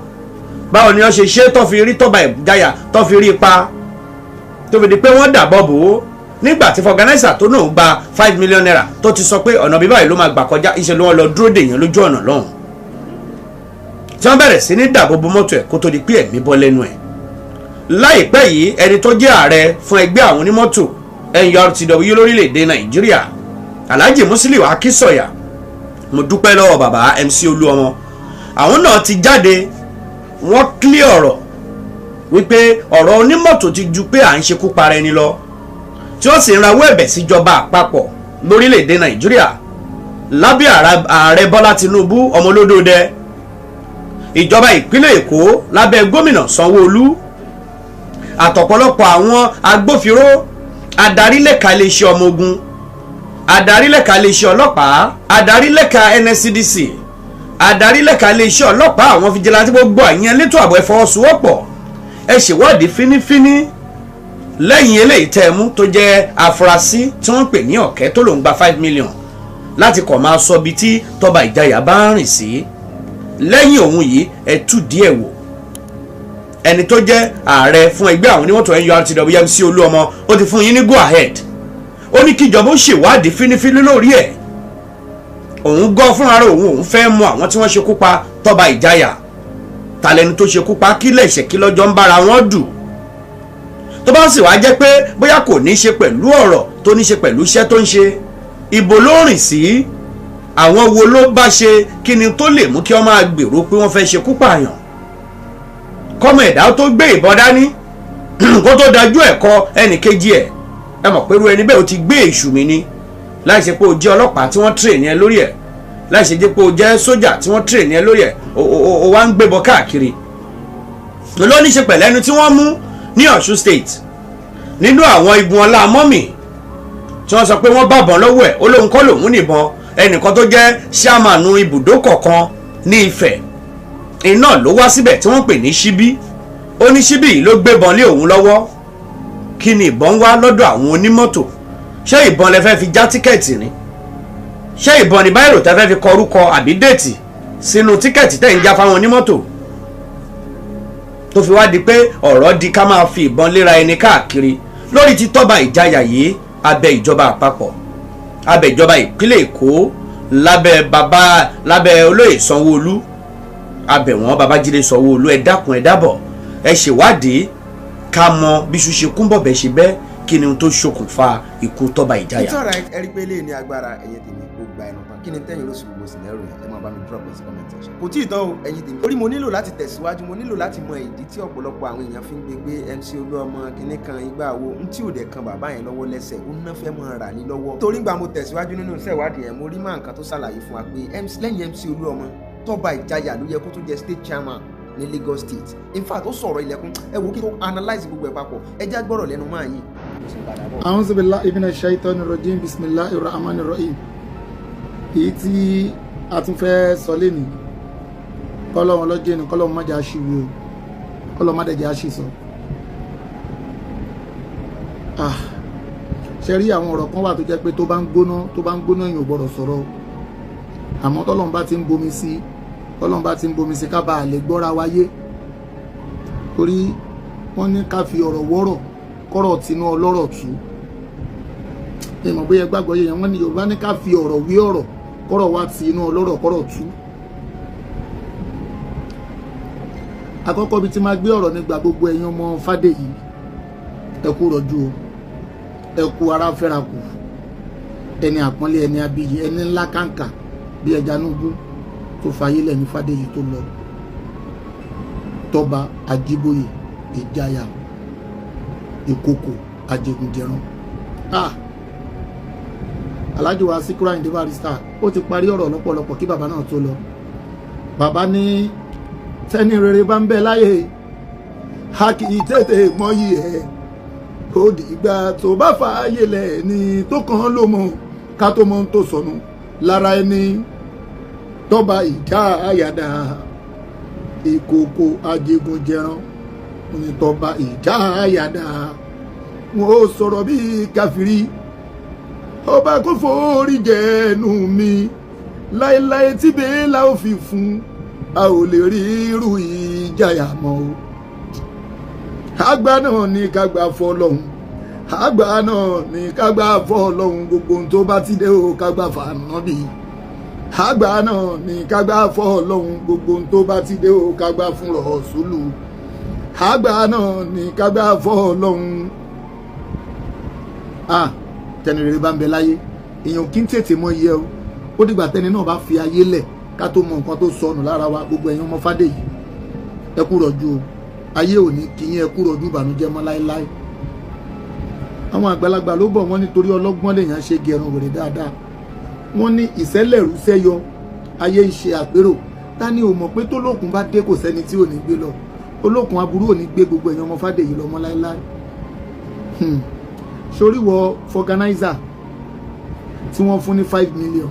báwo ni wọ́n ṣe ṣe tó fi rí Tọ́ba Ìjayà, tó fi rí ipa tó fi di pé wọ́n dàbọ̀ bò ó. Nígbà tí vulcanizer tó náà gba ₦5 million, tó ti sọ pé ọ̀nà bíbáyìí ló máa gbà kọjá, ìṣe ló wọ́n lọ dúró dè yẹn lójú ọ̀nà lọ́hùn, tí wọ́n bẹ̀rẹ̀ sí ní dàbò bo mọ́tò ẹ̀ kó tó di pé ẹ̀mí bọ́ lẹ́nu ẹ̀. Láìpẹ́ yìí, ẹni tó jẹ́ ààrẹ fún ẹgbẹ́ àwọn onímọ́tò NURTW lórílẹ̀‐èdè Nàìjíríà, Alhaji Musiliu Akínsọ̀yà, mo dúpẹ́ lọ́wọ́ bàbá MC Olúọmọ, àwọn náà ti jáde, wọ́n clear ọ̀rọ̀ wípé ọ̀rọ̀ onímọ́tò ti ju pé à ń ṣekú para ẹni lọ, tí wọ́n sì ń rawọ́ ẹ̀bẹ̀ síjọba àpapọ̀ lórílẹ̀‐èdè Nàìjíríà lábẹ́ ààrẹ Bọ́lá Tinubu ọmọ olódòdẹ, ìjọba ìpínlẹ̀ Èkó lábẹ́ gómìnà Sanwó-Olú, àtọ̀pọ̀lọpọ̀ àwọn agbófinró, adarí lẹ́ka iléeṣẹ́ ọmọ ogun, adarí lẹ́ka iléeṣẹ́ ọlọ́pàá, adarí lẹ́ka NSCDC, adarí lẹ́ka iléeṣẹ́ ọlọ́pàá, àwọn vigilante, gbogbo àyẹn elétò ààbò, ẹ fọwọ́sowọ́pọ̀, ẹ ṣèwádìí fínífíní lẹ́yìn eléyìí tẹ́ ẹ mú tó jẹ́ afurasí tí wọ́n ń pè ní Ọ̀kẹ́, tó lòún gba 5 million láti kọ̀ máa sọ ibi tí Tọ́ba Ìjayà bá ń rìn sí. Lẹ́yìn òun yìí, ẹ tú díẹ̀ wò. Ẹni tó jẹ́ ààrẹ fún ẹgbẹ́ àwọn onímọ́tò NURTW, MC Olúọmọ, ó ti fún yín ní go ahead. Ó ní kíjọba ó ṣèwádìí fínífíní lórí ẹ̀. Òun gọ́ fúnra rẹ̀, òun fẹ́ mọ àwọn tí wọ́n ṣekú pa Tọ́ba Ìjayà, talẹ́ni tó ṣekú pa, kí lẹ̀ṣẹ̀, kí lọ́jọ́ ń bára wọn dù. Tó bá sì wá jẹ́ pé bóyá kò ní í ṣe pẹ̀lú ọ̀rọ̀ tó ní í ṣe pẹ̀lú iṣẹ́ tó ń ṣe, ibo ló rìn sí? Àwọn wo ló bá ṣe? Kí ni tó lè mú kí wọ́n máa gbèrò pé wọ́n fẹ́ ṣekú pààyàn? Kọ́mọ ẹ̀dá tó gbé ìbọn dání kó tó dájú ẹ̀ kọ ẹnì kejì ẹ̀, ẹ mọ̀ pé irú ẹni bẹ́ẹ̀ ó ti gbé èṣù mi ni. Láì ṣe pé o jẹ́ ọlọ́pàá tí wọ́n train ẹ lórí ẹ̀, láì ṣe jẹ́ pé o jẹ́ sójà tí wọ́n train ẹ lórí ẹ̀, o wá ń gbébọn káàkiri. Ló ní ṣe pẹ̀lú ẹni tí wọ́n mú ní Ọ̀ṣun State nínú àwọn igun ọlá mọ́mì, tí wọ́n sọ pé wọ́n bàbọ̀n lọ́wọ́ ẹ̀, ó lóun kọ́ lòun nìbọn. Ẹnìkan tó jẹ́ ṣíàmánù ibùdó kọ̀ọ̀kan ní Ifẹ̀ iná ló wá síbẹ̀ tí wọ́n pè ní Ṣíbí. Ó ní Ṣíbí yìí ló gbébọn lé òun lọ́wọ́. Kí ni ìbọn wá lọ́dọ̀ àwọn onímọ́tò? Ṣé ìbọn lẹ fẹ́ fi já ticket ni? Ṣé ìbọn ní biro tẹ́ fẹ́ fi kọ orúkọ àbí date sínú ticket tẹ́ ń já fáwọn onímọ́tò, tó fi wá di pé ọ̀rọ̀ di ká máa fi ìbọn léra ẹni káàkiri? Lórí ti Tọ́ba Ìjayà yìí, abẹ́ ìjọba àpapọ̀, abẹ́ ìjọba ìpínlẹ̀ Èkó, lábẹ́ bàbá, lábẹ́ olóyè Sanwó-Olú, abẹ̀ wọ́n, Babájídé Sanwó-Olú, ẹ dákun, ẹ dábọ̀, ẹ ṣèwádìí ká mọ bí iṣu ṣe kún bọ̀bẹ̀ ṣe bẹ́, kí ni ohun tó ṣokùnfà ikú Tọ́ba Ìjayà. It's alright. Ẹ rí pé eléyìí ní agbára. Ẹ̀yin tèmi, ó gba ẹnu tán. Kí ni tẹ́yìn ló sì gbogbo scenario yẹn? Ẹ máa bá mi drop ẹ̀ sí comment section. Kò tí ì tán o, ẹ̀yin tèmi, orí mo nílò láti tẹ̀síwájú. Mo nílò láti mọ ìdí tí ọ̀pọ̀lọpọ̀ àwọn èèyàn fi ń gbé pé MC Olúọmọ kinní kan igbá wo ń tí ò dẹ̀ kan bàbá yẹn lọ́wọ́ lẹ́sẹ̀, ó ná fẹ́ mọ́ rà ní lọ́wọ́. Torí gbà mo tẹ̀síwájú nínú iṣẹ́ ìwádìí yẹn, mo rí máa nǹkan tó ṣàlàyé fún wa pé MC, lẹ́yìn MC Olúọmọ, Tọ́ba Ìjayà ló yẹ kó tún jẹ state chairman ní Lagos State. In fact, ó sọ̀rọ̀ ilẹ̀kùn. Ẹ wò kí tó analyse gbogbo ẹ̀ papọ̀. Ẹ já gbọ́rọ̀ lẹ́nu máa yìí, mo sì ń padà bọ̀. أعوذ بالله من الشيطان الرجيم بسم الله الرحمن الرحيم. Èyí tí a tún fẹ́ sọ lénìí, kọ́lọ́run lọ́jọ́ ìní, kọ́lọ́run má jà ṣubú o. Ọlọ́mọdéjẹ́ á sì sọ. Ah, ṣe rí àwọn ọ̀rọ̀ kan wà tó jẹ́ pé tó bá ń gbóná, tó bá ń gbóná, èèyàn ò gbọ́dọ̀ sọ̀rọ̀ o. Àmọ́ tọ́lọ́run bá ti ń bomi sí, tọ́lọ́run bá ti ń bomi sí, ká bá a lè gbọ́ra wáyé, torí wọ́n ní ká fi ọ̀rọ̀ wọ́rọ̀ kọ́rọ̀ tinú ọlọ́rọ̀ tú. Ìmọ̀ bóyá gbàgbọ́ yẹn, wọ́n ní Yorùbá ní ká fi ọ̀rọ̀ wí ọ̀rọ̀ kọ́rọ̀ wá ti inú ọlọ́rọ̀ kọ́rọ̀ tú. Àkọ́kọ́ bíi ti máa gbé ọ̀rọ̀ nígbà, gbogbo ẹ̀yin ọmọ Fádèyí, ẹ kú rọ̀jú o, ẹ kú ara fẹ́ra kù, ẹni àpọ́nlé, ẹni abiyì, ẹni ńlá kàǹkà bí ẹja núgbú tó fayé lẹ́ni Fádèyí tó lọ, Tọ́ba Ajíbóyè Ìjayà Ìkòkò Àjẹgúnjẹran. Ah, Alhaji wa Sikiru Ayinde Barrister ó ti parí ọ̀rọ̀ lọ́pọ̀lọpọ̀ kí bàbá náà tó lọ. Bàbá ní tẹ́ni rere bá ń bẹ láyé, a kì í tètè mọyì ẹ̀, ó dìgbà tó bá fààyè lẹ̀ ní tó kàn ló mọ̀, ká tó mọ̀ tó sọnù lára ẹni. Tọ́ba Ìjayà Ìkòkò Àjẹgúnjẹran ní Tọ́ba Ìjayà, wọn ò sọ̀rọ̀ bíi káfírí, ọba kò forí jẹnu mi láéláé tí bẹ́ẹ̀ la ó fi fún, a ò lè rí irú ìjayà mọ́ o. Àgbà náà ní ká gbà fọlọ́hún, àgbà náà ní ká gbà fọlọ́hún, gbogbo ohun tó bá ti dé o, ká gbà fànàbí. Àgbà náà ní ká gbà fọlọ́hún, gbogbo ohun tó bá ti dé o, ká gbà fún rọ̀ṣúlù. Àgbà náà ní ká gbà fọlọ́hún. Ah, tẹni rere bá ń bẹ láyé, èèyàn kì í tètè mọ iye o. Ó dìgbà tẹni náà bá fi ayé lẹ̀ ká tó mọ nǹkan tó sọnù lára wa. Gbogbo ẹ̀yin ọmọ Fádèyí, ẹ kú rọ̀jú o, ayé ò ní kí yín, ẹ kú rọ̀jú ìbànújẹ́ mọ́ láéláé. Àwọn àgbàlagbà ló bọ̀ wọ́n, nítorí ọlọ́gbọ́n lèèyàn ṣe gẹrun wèrè dáadáa. Wọ́n ní ìṣẹ̀lẹ̀rúṣẹ́yọ ayé ń ṣe àpérò. Ta ni ò mọ̀ pé tólókun bá dé, kò sẹ́ni tí ò ní gbé lọ? Olókun aburú ò ní gbé gbogbo ẹ̀yin ọmọ Fádèyí lọ mọ́ láéláé. Soríwọ fọganáísà tí wọ́n fún ní 5 million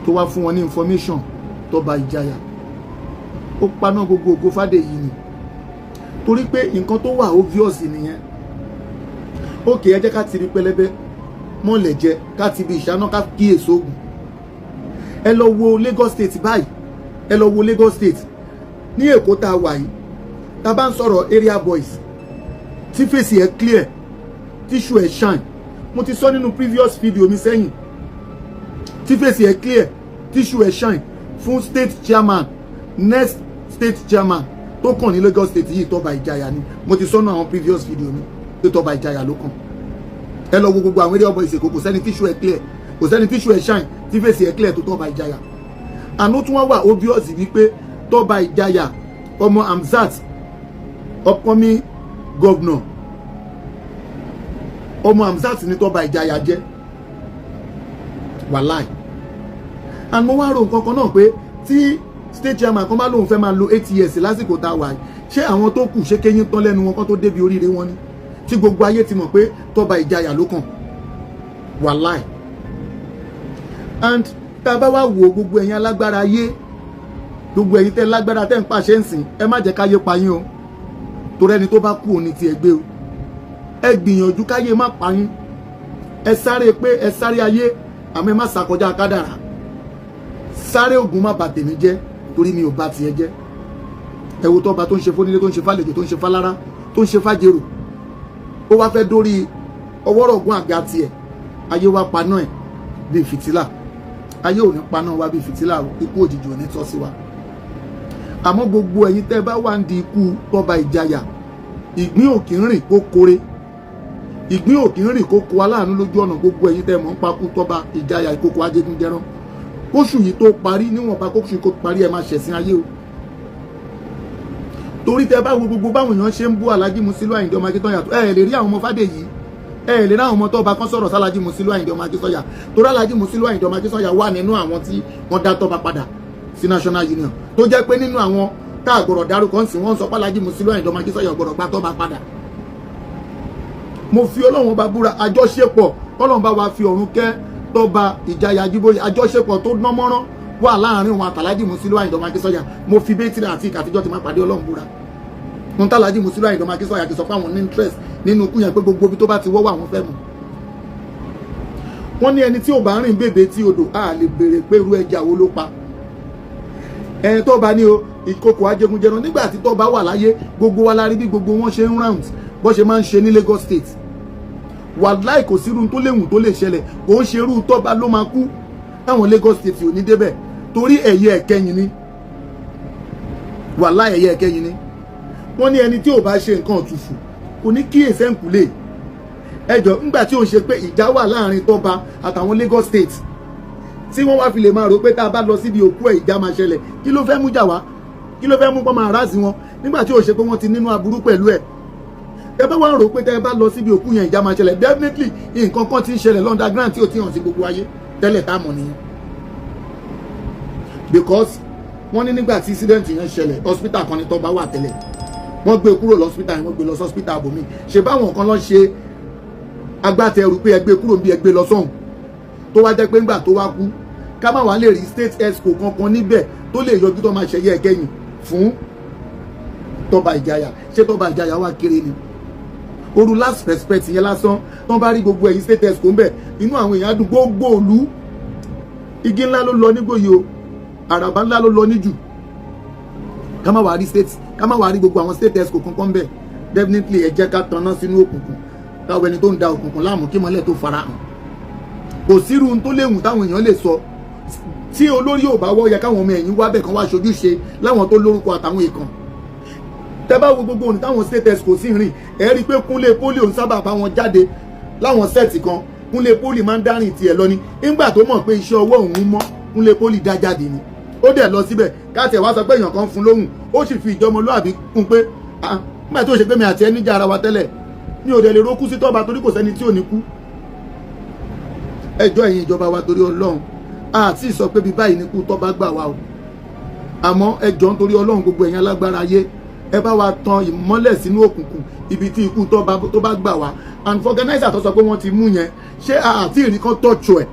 tó wá fún wọn ní information Tọ́ba Ìjayà, ó paná gbogbo ògo Fádèyí ni, torí pé nǹkan tó wà obvious nìyẹn. Ókè, ẹ jẹ́ ká ti rí pẹlẹbẹ mọ́lẹ̀ jẹ, ká ti bi ìṣáná, ká kíyèsí oògùn. Ẹ lọ wo Lagos State báyìí, ẹ lọ wo Lagos State ní Èkó tá a wà yìí. Tá a bá ń sọ̀rọ̀ area boys tí face ẹ̀ clear, tíṣù ẹ̀ shine, mo ti sọ nínú previous video mi sẹ́yìn, tí face ẹ̀ clear, tíṣù ẹ̀ shine fún state chairman, next state chairman tó kàn ní Lagos State yìí, Tọ́ba Ìjayà ni. Mo ti sọ nínú àwọn previous video mi pé Tọ́ba Ìjayà ló kàn. Ẹ lọ wo gbogbo àwọn area boys Èkó, kò sẹ́ni tíṣù ẹ̀ clear, kò sẹ́ni tíṣù ẹ̀ shine, tí face ẹ̀ clear tó Tọ́ba Ìjayà. Àná tún wá wà obvious wípé Tọ́ba Ìjayà, ọmọ Hamzat, upcoming governor, ọmọ Hamzat ní Tọ́ba Ìjayà jẹ́, wàláì. And mo wá ro nǹkan kan náà pé tí state chairman kan bá lóun fẹ́ máa lo 8 years lásìkò tá a wà yìí, ṣé àwọn tó kù, ṣé kéyìn tán lẹ́nu wọn kán tó débi oríire wọn ni, tí gbogbo ayé ti mọ̀ pé Tọ́ba Ìjayà ló kàn, wàláì? And tá a bá wá wo gbogbo ẹ̀yin alágbára ayé, gbogbo ẹ̀yin tẹ́ lágbára, tẹ́ ń pàṣẹ ń sìn, ẹ má jẹ́ káyé pa yín o, torí ẹni tó bá kú òní tiẹ̀ gbé o. Ẹ gbìyànjú káyé má pa yín. Ẹ sáré pé ẹ sáré ayé, àmọ́ ẹ má ṣàkọjá kádàrá. Sáré ògùn má bà tèmi jẹ́, torí mi ò bá tiẹ̀ jẹ́. Ẹ wo tọ́ba tó ń ṣe fónílé, tó ń ṣe fálejò, tó ń ṣe fálára, tó ń ṣe fájèrò, ó wá fẹ́ dórí ọwọ́rọ̀gùn àga tiẹ̀, ayé wa paná ẹ̀ bíi fìtílà. Ayé ò ní paná wa bíi fìtílà o, ikú òjijì ò ní tọ́ sí wa. Àmọ́ gbogbo ẹ̀yin tẹ́ bá wà ń di ikú Tọ́ba Ìjayà, ìgbín ò kì í rìn kó kore, ìgbín ò kì í rìn kó kó aláàánú lójú ọ̀nà. Gbogbo ẹ̀yin tẹ́ mọ̀ ń pakú Tọ́ba Ìjayà Ìkòkò Ajégúnjẹran, kóṣù yìí tó parí, níwọ̀nba kóṣù yìí kó parí, ẹ máa ṣẹ̀sìn ayé o. Torí tẹ́ bá wo gbogbo báwọn èèyàn ṣe ń bú Alhaji Musilu Àyìndé ọmọ Akíntọ́yà tó, ẹ lè rí àwọn ọmọ Fádèyí, ẹ lè rí àwọn ọmọ Tọ́ba kan sọ̀rọ̀ sálàjì Musilu Àyìndé ọmọ Akíntọ́yà, torí Alhaji Musilu Àyìndé ọmọ Akíntọ́yà wà nínú àwọn tí wọ́n dá Tọ́ba padà sí National Union, tó jẹ́ pé nínú àwọn tá a gbọ́dọ̀ dárúkọ ń sìn, wọ́n sọ pé Alhaji Musilu Àyìndé ọmọ Akíntọ́yà gbọ́dọ̀ gba Tọ́ba padà. Mo fi Ọlọ́run bá búra, àjọṣepọ̀, Ọlọ́run bá wa fi ọ̀run kẹ́ Tọ́ba Ìjayà Ajíbóyè, àjọṣepọ̀ tó dán mọ́rán wà láàrin òun àtàlájì Musilu Àyìndé ọmọ Akínsọ́yà. Mo fi bẹ́tìrì àti ìkàtijọ́ ti máa pàdé Ọlọ́run búra. Ń tàlájì Musiliu Àyìndé ọmọ Akínsọ̀yà ti sọ pé àwọn ní interest nínú ikú yẹn, pé gbogbo ibi tó bá ti wọ́wọ́ àwọn fẹ́ mọ̀. Wọ́n ní ẹni tí ò bá rìn bèbè tí odò, á lè béèrè pé irú ẹja wo ló pa ẹni tó bá ní o. Ìkòkò ajégunjẹran, nígbà tí tó bá wà láyé, gbogbo wa la rí bí gbogbo wọn ṣe ń round, bó ṣe máa ń ṣe ní Lagos State. Wàláì, kò sírú tó léwu tó lè ṣẹlẹ̀, kò ń ṣerú tọ́ba ló máa kú táwọn Lagos State ò ní débẹ̀, torí ẹ̀yẹ ẹ̀kẹyìn ni. Wàláì, ẹ̀yẹ ẹ̀kẹyìn ni. Wọ́n ní ẹni tí ò bá ṣe nǹkan ọ̀tùfù kò ní kíyèsí ẹ̀ǹkùlé ẹjọ́. Ńgbà tí ó ń ṣe pé ìjà wà láàrin tọ́ba àtàwọn Lagos State, tí wọ́n wá fi lè máa rò pé tá a bá lọ síbi òkú ẹ̀, ìjà máa ṣẹlẹ̀, kí ló fẹ́ mú jà wá? Kí ló fẹ́ mú pọ́n máa ráàsì wọn nígbà tí ó ṣe pé wọ́n ti nínú aburú pẹ̀lú ẹ̀? Ẹ bá wá ń rò pé tẹ́ ẹ bá lọ síbi òkú yẹn, ìjà máa ṣẹlẹ̀, definitely nǹkan kan ti ń ṣẹlẹ̀ underground tí ò ti hàn sí gbogbo ayé tẹ́lẹ̀ tá a mọ̀ nìyẹn. Because wọ́n ní nígbà tí incident yẹn ṣẹlẹ̀, hospital kan ní tọ́ba wà tẹ́lẹ̀. Wọ́n gbé kúrò lọ́spítà yẹn, wọ́n gbé lọ sọ́spítà àbòmí. Ṣe báwọn kan lọ ṣe agbátẹrù pé ẹ gbé kúrò bí, ẹ gbé lọ sọ́hùn, tó wá jẹ́ pé ńgbà tó wá kú, ká má wàá lè rí state exco kankan níbẹ̀ tó lè yọjú tó máa ṣẹyẹ ẹ̀kẹyìn fún Tọ́ba Ìjayà. Ṣé Tọ́ba Ìjayà wá kéré ni? Oru last respect yẹn lásán, tó bá rí gbogbo ẹ̀yin state exco ńbẹ̀, inú àwọn èèyàn á dùn. Gbogbo òlu, igi ńlá ló lọ nígbòye o, àràbà ńlá ló lọ níjù. Ká má wàá rí state, ká má wàá rí gbogbo àwọn state exco kankan ńbẹ̀. Definitely, ẹ jẹ́ ká tanná sínú òkùnkùn, káwọn ẹni tó ń da òkùnkùn láàmú, kí mọ́lẹ̀ tó fara hàn. Kò sírú tó léwu táwọn èèyàn lè sọ. Tí olórí ò bá wọ́, yẹ káwọn ọmọ ẹ̀yìn wá bẹ̀ kan wá ṣojú ṣe láwọn tó lórúkọ àtàwọn èèkàn. Tẹ́ bá wo gbogbo òní táwọn state exco sì rìn, ẹ rí i pé Kúnlé Poli òun sábà bá wọn jáde láwọn set kan. Kúnlé Poli máa ń dárìn tiẹ̀ lọ ni. Nígbà tó mọ̀ pé iṣẹ́ ọwọ́ òun mọ́, Kúnlé Poli dá jáde ni, ó dẹ̀ lọ síbẹ̀. Káàtì ẹ̀ wá sọ pé èèyàn kan fún lóhùn, ó sì fi ìjọmọlúàbí kún pé, ah, nígbà tó ṣe pé mi àti ẹni jà ara wa tẹ́lẹ̀, mi ò dẹ̀ lè rókú sí tọ́ba, torí kò sẹ́ni tí ò ní kú. Ẹjọ́, ẹ̀yin ìjọba wa, torí Ọlọ́run, àti sọ pé bí báyìí ní kú tọ́ba gbà wá o. Àmọ́ ẹjọ́, nítorí Ọlọ́run, gbogbo ẹ̀yin alágbára ayé, ẹ bá wa tan ìmọ́lẹ̀ sínú òkùnkùn ibi tí ikú tọ́ba tó bá gbà wá. And for organizer tó sọ pé wọ́n ti mú yẹn, ṣé àti ìrìn kan tọ́jú ẹ̀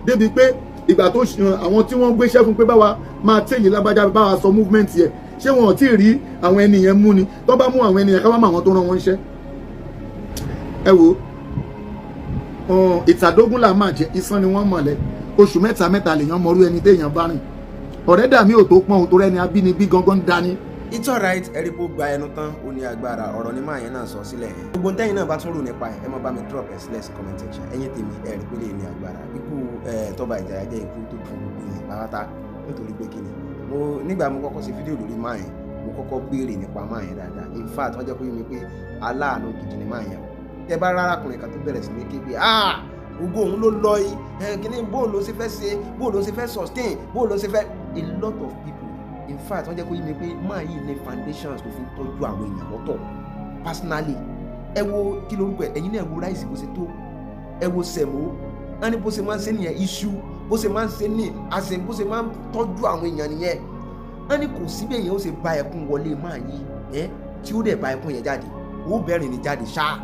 débi pé ìgbà tó àwọn tí wọ́n gbéṣẹ́ fún pé báwa máa tẹ̀lé lágbájá, báwa sọ movement yẹn, ṣé wọn ò tí ì rí àwọn ẹni yẹn mú ni? Tó bá mú àwọn ẹni yẹn, ká wá mọ àwọn tó rán wọn ṣẹ́. Ẹ wo, ìtàdógún là máa jẹ ìsán ni wọ́n mọ̀lẹ́. Oṣù mẹ́ta mẹ́ta lèèyàn mọrú ẹni téèyàn bá rìn. Ọ̀rẹ́ dàmí ò tó pọ́n òun tó rẹ́ni abínibí gangan dání. It's alright. Ẹ̀rí kó gba ẹnu tán, ó ní agbára ọ̀rọ̀ ní máa yẹn náà sọ sílẹ̀ yẹn. Gbogbo ntẹ́yìn náà bá tún rò nípa ẹ̀, ẹ máa bá mi drop ẹ̀ sílẹ̀ sí comment section. Ẹ̀yin tèmi, ẹ̀ rí pé lè ní agbára. Ikú Tọ́ba Ìjàyà jẹ́ ikú tó dùn gbogbo yẹn pátá. Nítorí pé kíni, mo nígbà mo kọ́kọ́ ṣe fídíò lórí máa yẹn, mo kọ́kọ́ béèrè nípa máa yẹn dáadáa. In fact, wọ́n jẹ́ kó yé mi pé aláàánú gidi ni máa yẹn o. Tẹ bá rárá kùnrin kan tó bẹ̀rẹ̀ sí ní ké pé, ah, ògo òun ló lọ yìí, kíní, bóun ló ṣe fẹ́ ṣe, bóun ló ṣe fẹ́ sustain, bóun ló ṣe fẹ́. A lot of people, in fact, wọ́n jẹ́ kó yé mi pé máa yìí ní foundations tó fi ń tọ́jú àwọn èèyàn lọ́tọ̀ personally. Ẹ wo kí lorúkọ ẹ, ẹ̀yin náà ẹ wo rice bó ṣe tó, ẹ wo semo. Wọ́n ní bó ṣe máa ń ṣe nìyẹn, iṣu bó ṣe máa ń ṣe ní àṣẹ, bó ṣe máa ń tọ́jú àwọn èèyàn nìyẹn. Wọ́n ní kò síbẹ̀ yẹn ó ṣe bá ẹkún wọlé máa yìí ẹ, tí ó dẹ̀ bá ẹkún yẹn jáde, ó bẹ̀rẹ̀ ní jáde ṣáá.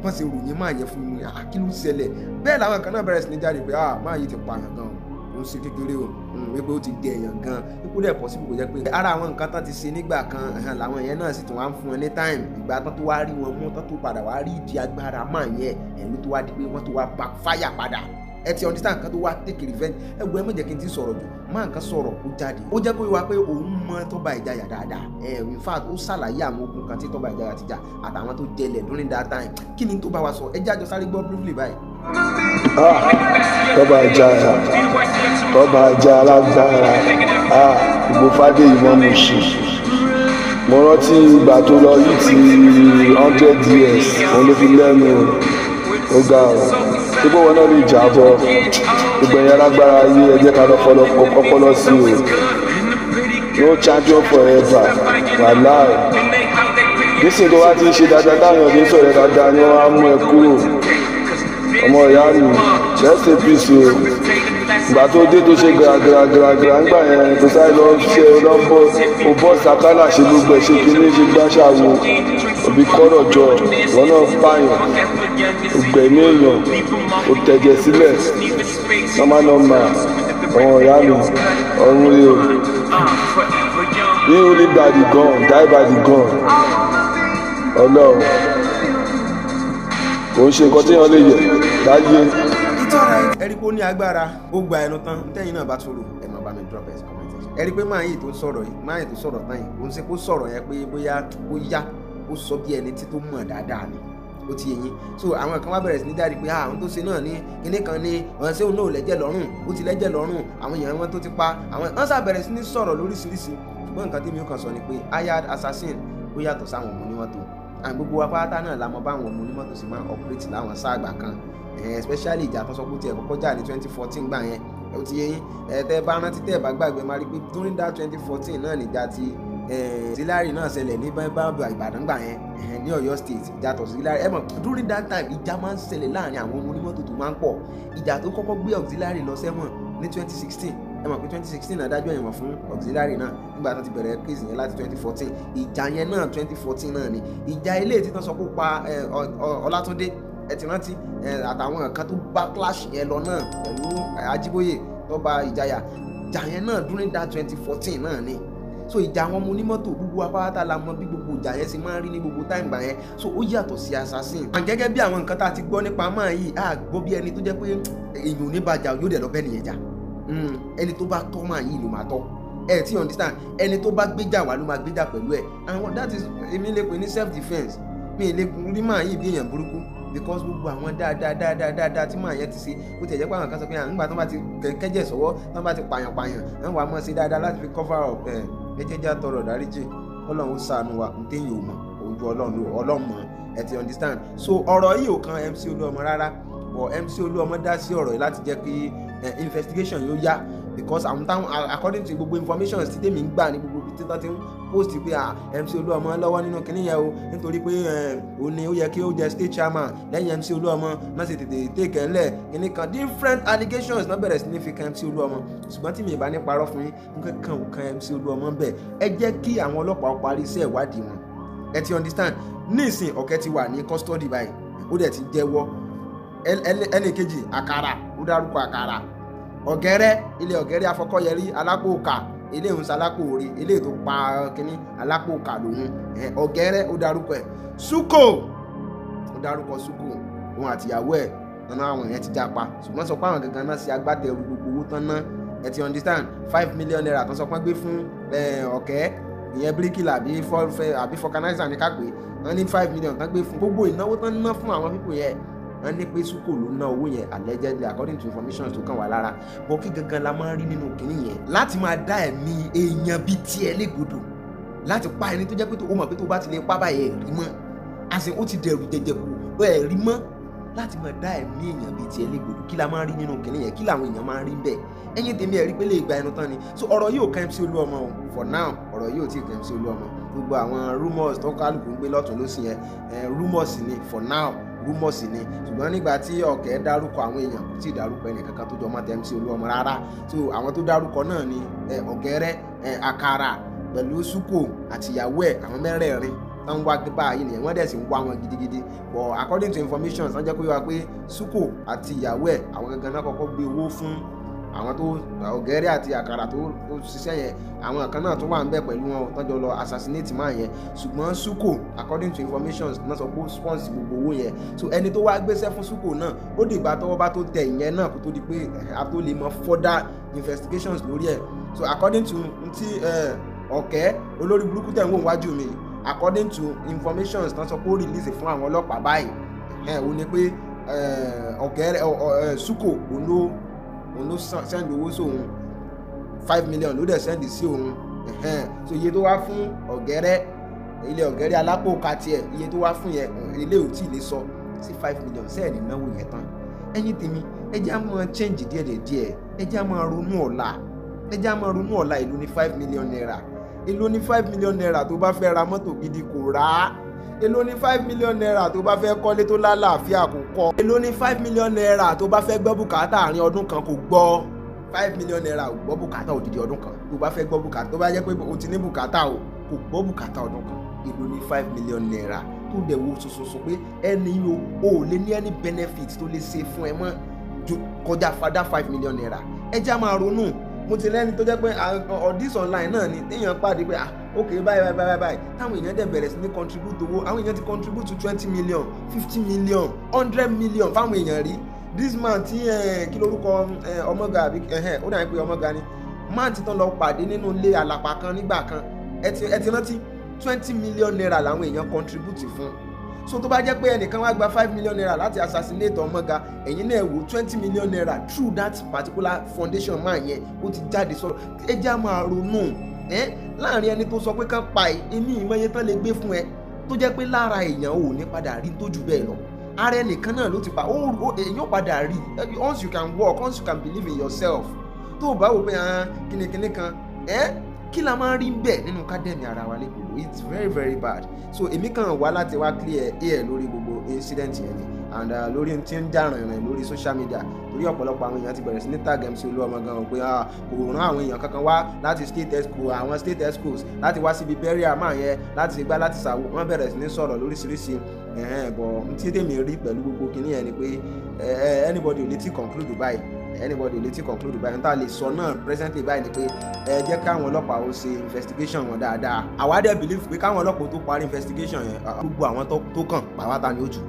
Wọ́n ṣe ròyìn máa yẹn fún mi, ah, kí ló ṣẹlẹ̀? Bẹ́ẹ̀ làwọn kan náà bẹ̀rẹ̀ sí ní jáde pé, ah, máa yìí ti pààyàn gan, ó ń ṣe kékeré o, wípé ó ti di èèyàn gan. Ikú dẹ̀ possible kò jẹ́ pé ara àwọn nǹkan tán ti ṣe nígbà kan làwọn yẹn náà sì tún wá ń fún ẹ ní time. Ìgbà tán tó wá rí wọn mú tán, tó padà wá rí ìdí agbára máa yẹn, ẹ̀rú tó wá di pé wọ́n tó wá backfire padà. Ẹ ti understand? Nǹkan tó wá take revenge. Ẹ wo, ẹ má jẹ́ kí n ti sọ̀rọ̀ jù. Má nǹkan sọ̀rọ̀, ó jáde, ó jẹ́ kó yé wa pé òun mọ Tọ́ba Ìjayà dáadáa. Ẹ in fact, ó ṣàlàyé àwọn ogun kan tí Tọ́ba Ìjayà ti jà àtàwọn tó jẹlẹ̀ during that time. Kí ni tó bá wa sọ? Ẹ jẹ́ àjọ sáré gbọ́ briefly báyìí. Ah, Tọ́ba Ìjayà, Tọ́ba Ìjayà alágbára. Ah, gbogbo Fádèyí mọ́ mo ṣe. Mo rántí ìgbà tó lọ yìí ti 100 years, òun ló fi lẹ́nu ó ga ọ́. Ṣé bó wọn náà lè jà bọ́? Gbogbo ẹ̀yin alágbára ayé, ẹ jẹ́ ká lọ fọlọ́ ọpọlọ sí o. No champion forever, wàláì. Nísìnyí tó wá ti ń ṣe dáadáa, táwọn èèyàn ti ń sọ̀rọ̀ dáadáa ni wọ́n á mú ẹ kúrò. Ọmọ ìyá mi, rest in peace o. Ìgbà tó dé, tó ṣe gàràgàràgàrà ńgbà yẹn, tó sáré lọ ṣe lọ́bọ̀, ó bọ́ sàkálà, ṣe gbogbo ẹ̀, ṣe kíní, ṣe gbáṣàwò, òbí kọ́rọ̀ jọ. Ìwọ náà pààyàn, ògbẹ̀mí èèyàn, ó tẹ̀jẹ̀ sílẹ̀ normal normal. Ọmọ ìyá mi, ọ̀run rí o. He who live by the gun die by the gun. Ọlọ́run kò ń ṣe nǹkan téèyàn lè yẹ láyé. Ẹ rí pé ó ní agbára, ó gba ẹnu tán. Tẹ́yìn náà bá tún rò, ẹ máa bá mi drop ẹ̀ comment section. Ẹ rí pé máa yìí tó sọ̀rọ̀ yìí, máa yìí tó sọ̀rọ̀ tán yìí, òun ṣe kó sọ̀rọ̀ yẹn pé bóyá ó yá, ó sọ bí ẹni tí tó mọ̀ dáadáa ni, ó ti yé yín. So àwọn kan wá bẹ̀rẹ̀ sí ní jáde pé àwọn tó ṣe náà ní kinní kan ní ọ̀hún, ṣé òun náà ò lẹ́jẹ̀ lọ́rùn? Ó ti lẹ́jẹ̀ lọ́rùn. Àwọn èèyàn wọn tó ti pa àwọn wọ́n sá bẹ̀rẹ̀ sí ní sọ̀rọ̀ lóríṣiríṣi. Ṣùgbọ́n nǹkan tí mi ò kàn sọ ni pé hired assassin ó yàtọ̀ sáwọn ọmọ onímọ́tò. Àwọn gbogbo wa pátá náà la mọ̀ báwọn ọmọ onímọ́tò sì máa ń operate láwọn sáàgbà kan, especially ìjà tó sọ pé tiẹ̀ kọ́kọ́ jà ní 2014 gbà yẹn. Ó ti yé yín. Ẹ tẹ́ bá rántí, tẹ́ bá gbàgbé, máa rí pé during that 2014 náà níjà ti auxiliary náà ṣẹlẹ̀ ní bábà Ìbàdàn gbà yẹn, ní Ọ̀yọ́ State, ìjà tó auxiliary. Ẹ mọ̀, during that time, ìjà máa ń ṣẹlẹ̀ láàrin àwọn ọmọ onímọ́tò tó máa ń pọ̀. Ìjà tó kọ́kọ́ gbé auxiliary lọ sẹ́wọ̀n ní 2016, ẹ mọ̀ pé 2016 náà dájọ́ ẹ̀wọ̀n fún auxiliary náà nígbà tó ti bẹ̀rẹ̀ case yẹn láti 2014. Ìjà yẹn náà, 2014 náà ni ìjà ilé tí wọ́n sọ pé ó pa Ọlátúndé. Ẹ ti rántí àtàwọn kan tó bá clash yẹn lọ náà pẹ̀lú Ajíbóyè tó bá Ìjayà. Ìjà yẹn náà, during that 2014 náà ni. So ìjà àwọn ọmọ onímọ́tò, gbogbo apáta la mọ̀ bí gbogbo ìjà yẹn ṣe máa ń rí ní gbogbo time gbà yẹn. So ó yàtọ̀ sí assassin. And gẹ́gẹ́ bí àwọn nǹkan tá a ti gbọ́ nípa máa yìí, a gbọ́ bí ẹni tó jẹ́ pé èèyàn ò ní bàjá, yóò dẹ̀ lọ bẹ́ẹ̀ nìyẹn jà. Ẹni tó bá tọ́ máa yìí ló máa tọ́ ẹ ti understand. Ẹni tó bá gbéjà wá ló máa gbéjà pẹ̀lú ẹ. And that is, èmi lè pè ní self defence. Mi lè rí máa yìí bí èèyàn burúkú, because gbogbo àwọn dáadáa dáadáa dáadáa tí màá yẹn ti ṣe, ó ti ẹ̀ jẹ́ pé àwọn kan sọ pé nígbà tó bá ti kẹ́jẹ̀ sọ́wọ́, tó bá ti pààyàn pààyàn, wọ́n wàá mọ̀ sí dáadáa láti fi cover up. Ẹ̀ ẹ jẹ́ já tọrọ dáríjì, Ọlọ́run ó ṣàánú wa. N téyìn ò mọ̀ ojú Ọlọ́run ló Ọlọ́run mọ̀. Ẹ ti understand. So ọ̀rọ̀ yìí ò kan MC Olúọmọ rárá, but MC Olúọmọ dá sí ọ̀rọ̀ yìí láti jẹ́ kí investigation yóò yá, because àwọn táwọn, according to gbogbo information tí tèmi ń gbà ní gbogbo ibi tí wọ́n ti ń post pé MC Olúọmọ lọ́wọ́ nínú kinní yẹn o, nítorí pé òun ni ó yẹ kí ó jẹ state chairman lẹ́yìn MC Olúọmọ náà, ṣe tètè take ńlẹ̀ kinní kan. Different allegations náà bẹ̀rẹ̀ sí ní fi kan MC Olúọmọ. Ṣùgbọ́n tí mi ì bá ní parọ́ fún yín, nǹkan kan ò kan MC Olúọmọ bẹ́ẹ̀. Ẹ jẹ́ kí àwọn ọlọ́pàá parí iṣẹ́ ìwádìí wọn. Ẹ ti understand. Nísìn, Ọ̀kẹ́ ti wà ní custody báyìí, ó dẹ̀ ti jẹ́wọ́. Ẹnì kejì, Àkàrà, ó dárúkọ Àkàrà, Ọ̀gẹ́rẹ́, ilé Ọ̀gẹ́rẹ́ Afọkọ́yẹrí, Alápòkà, ilé ìhùn sálápò òre, ilé tó pa kínní, Alápòkà lòun. Ọ̀gẹ́rẹ́, ó dárúkọ ẹ̀. Súkò, ó dárúkọ Súkò, òun àtìyàwó ẹ̀ nínú àwọn yẹn ti jápa, ṣùgbọ́n sọ pé àwọn gangan náà ṣe agbátẹrù gbogbo owó tán náà. Ẹ ti understand. ₦5 million tó sọ pé gbé fún Ọ̀kẹ́, ìyẹn bíríkìlà àbí vulcanizer ní ká pé wọ́n ní 5 million tán gbé fún, gbogbo ìnáwó tán ná fún àwọn people yẹn, wọ́n ní pé Súkò ló ná owó yẹn, allegedly, according to information tó kàn wá lára. Bọ́ kí gangan la máa ń rí nínú kinní yẹn láti máa dá ẹ̀mí èèyàn bíi tiẹ̀ légbodò, láti pa ẹni tó jẹ́ pé tó o mọ̀ pé tó bá ti lè pa báyẹn, rí mọ́ àṣẹ, ó ti dẹ̀rù jẹjẹ kù ẹ̀ rí mọ́, láti máa dá ẹ̀mí èèyàn bíi tiẹ̀ légbodò, kí la máa ń rí nínú kinní yẹn? Kí làwọn èèyàn máa ń rí bẹ́ẹ̀? Ẹ̀yin tèmi, ẹ̀ rí pé lè gba ẹnu tán ni. So ọ̀rọ̀ yìí ò kan MC Olúọmọ o. For now, ọ̀rọ̀ yìí ò tí ì kan MC Olúọmọ. Gbogbo àwọn rumours tó kálukú ń gbé lọ́tún lọ́sìn yẹn, rumours ni. For now, rumours ni. Ṣùgbọ́n nígbà tí Ọ̀kẹ́ dárúkọ àwọn èèyàn, kò tí ì dárúkọ ẹnì kankan tó jọ mọ́ tẹ MC Olúọmọ rárá. So àwọn tó dárúkọ náà ni Ọ̀gẹ́rẹ́, Àkàrà pẹ̀lú Súkò àtìyàwó ẹ̀, àwọn mẹ́rẹ̀ẹ̀rin tán ń wá báyìí nìyẹn. Wọ́n dẹ̀ sì ń wá wọn gidigidi, but according to information, wọ́n jẹ́ kó yé wa pé Súkò àti ìyàwó ẹ̀, àwọn gangan náà kọ́kọ́ gbé owó fún àwọn tó Ọ̀gẹ́rẹ́ àti Àkàrà tó ṣiṣẹ́ yẹn. Àwọn kan náà tó wà ń bẹ̀ pẹ̀lú wọn tọ́jọ́ lọ assassinate máa yẹn. Ṣùgbọ́n Súkò, according to information náà, sọ pé ó sponsor gbogbo owó yẹn. So ẹni tó wá gbéṣẹ́ fún Súkò náà, ó dìgbà tọ́wọ́ bá tó tẹ ìyẹn náà kó tó di pé a tó lè mọ further investigations lórí ẹ̀. So according to ntí Ọ̀kẹ́ olórí burúkú tẹ̀ ń wò wájú mi, according to information tán sọ pé ó release fún àwọn ọlọ́pàá báyìí ẹ̀, ó ní pé Ọ̀kẹ́, Súkò, òun ló send owó sóun, 5 million ló dẹ̀ send sí òun. So iye tó wá fún Ọ̀gẹ́rẹ́, ilé Ọ̀gẹ́rẹ́ Alápò tiẹ̀, iye tó wá fún yẹn, ilé ò tí ì lè sọ sí 5 million sẹ́ẹ̀lì náwó yẹn tán. Ẹ̀yin tèmi, ẹ jẹ́ á máa change díẹ̀ díẹ̀, ẹ jẹ́ á máa ronú ọ̀la, ẹ jẹ́ á máa ronú ọ̀la. Ìlú ní ₦5 million, èló ní ₦5 million tó bá fẹ́ ra mọ́tò gidi? Kò rà á. Èló ní ₦5 million tó bá fẹ́ kọ́lé tó lálàáfíà? Kò kọ́. Èló ní ₦5 million tó bá fẹ́ gbọ́ bùkátà àárín ọdún kan? Kò gbọ́. ₦5 million ò gbọ́ bùkátà òdìdí ọdún kan. Tó bá fẹ́ gbọ́ bùkátà, tó bá jẹ́ pé o ti ní bùkátà o, kò gbọ́ bùkátà ọdún kan. Èló ní ₦5 million tó dẹ̀ wo sososo pé ẹni o ò lè ní any benefit tó lè ṣe fún ẹ mọ́ ju kọjá fadá ₦5 million? Ẹ já máa ronú. Mo ti lẹ́ni tó jẹ́ pé on this online náà ni téèyàn pàdé pé ah ok báyìí báyìí báyìí báyìí, táwọn èèyàn dẹ̀ bẹ̀rẹ̀ sí ní contribute owó. Àwọn èèyàn ti contribute to 20 million, 50 million, 100 million fáwọn èèyàn rí. This man tí kí lórúkọ, Ọmọga àbí? Ó dàbí pé Ọmọga ni man ti tán lọ pàdé nínú ilé àlàpà kan nígbà kan. Ẹ ti rántí, ₦20 million làwọn èèyàn contribute fún. So tó bá jẹ́ pé ẹnìkan wá gba ₦5 million láti assassinate Ọmọga, ẹ̀yin náà wò, ₦20 million through that particular foundation man yẹn, ó ti jáde sọ̀rọ̀. Ẹ já máa ronú ẹ láàrin ẹni tó sọ pé kán pa ẹ. Èmi ìmọ̀ye tán lè gbé fún ẹ tó jẹ́ pé lára èèyàn ò ní padà rí tó jù bẹ́ẹ̀ lọ. Ara ẹnìkan náà ló ti pa ó, èèyàn padà rí. Once you can work, once you can believe in yourself, tó o bá wò pé kínníkínní kan ẹ kí la máa rí bẹ́ẹ̀ nínú kádẹ́mì ara wa lẹ́gbẹ̀ẹ́, it's very very bad. So èmi kàn wá láti wá clear air lórí gbogbo incident yẹn ni and lórí tí ń jà rìnrìn lórí social media, torí ọ̀pọ̀lọpọ̀ àwọn èèyàn ti bẹ̀rẹ̀ sí ní tag MC Olúọmọ gan pé kò rán àwọn èèyàn kankan wá láti state exco, àwọn state excos láti wá síbi burial máa yẹn, láti ṣe gbá, láti ṣàwò. Wọ́n bẹ̀rẹ̀ sí ní sọ̀rọ̀ lóríṣiríṣi ẹ̀hẹ́n. Bọ̀ tí tèmi rí pẹ̀lú gbogbo kinní yẹn ni pé anybody ò lè ti conclude báyìí, anybody ò lè ti conclude báyìí. Níta lè sọ náà presently báyìí ni pé ẹ jẹ́ káwọn ọlọ́pàá ó ṣe investigation wọn dáadáa. Àwa dẹ̀ believe pé káwọn ọlọ́pàá tó parí investigation yẹn, gbogbo àwọn tó kàn pàwátà ni ó jù.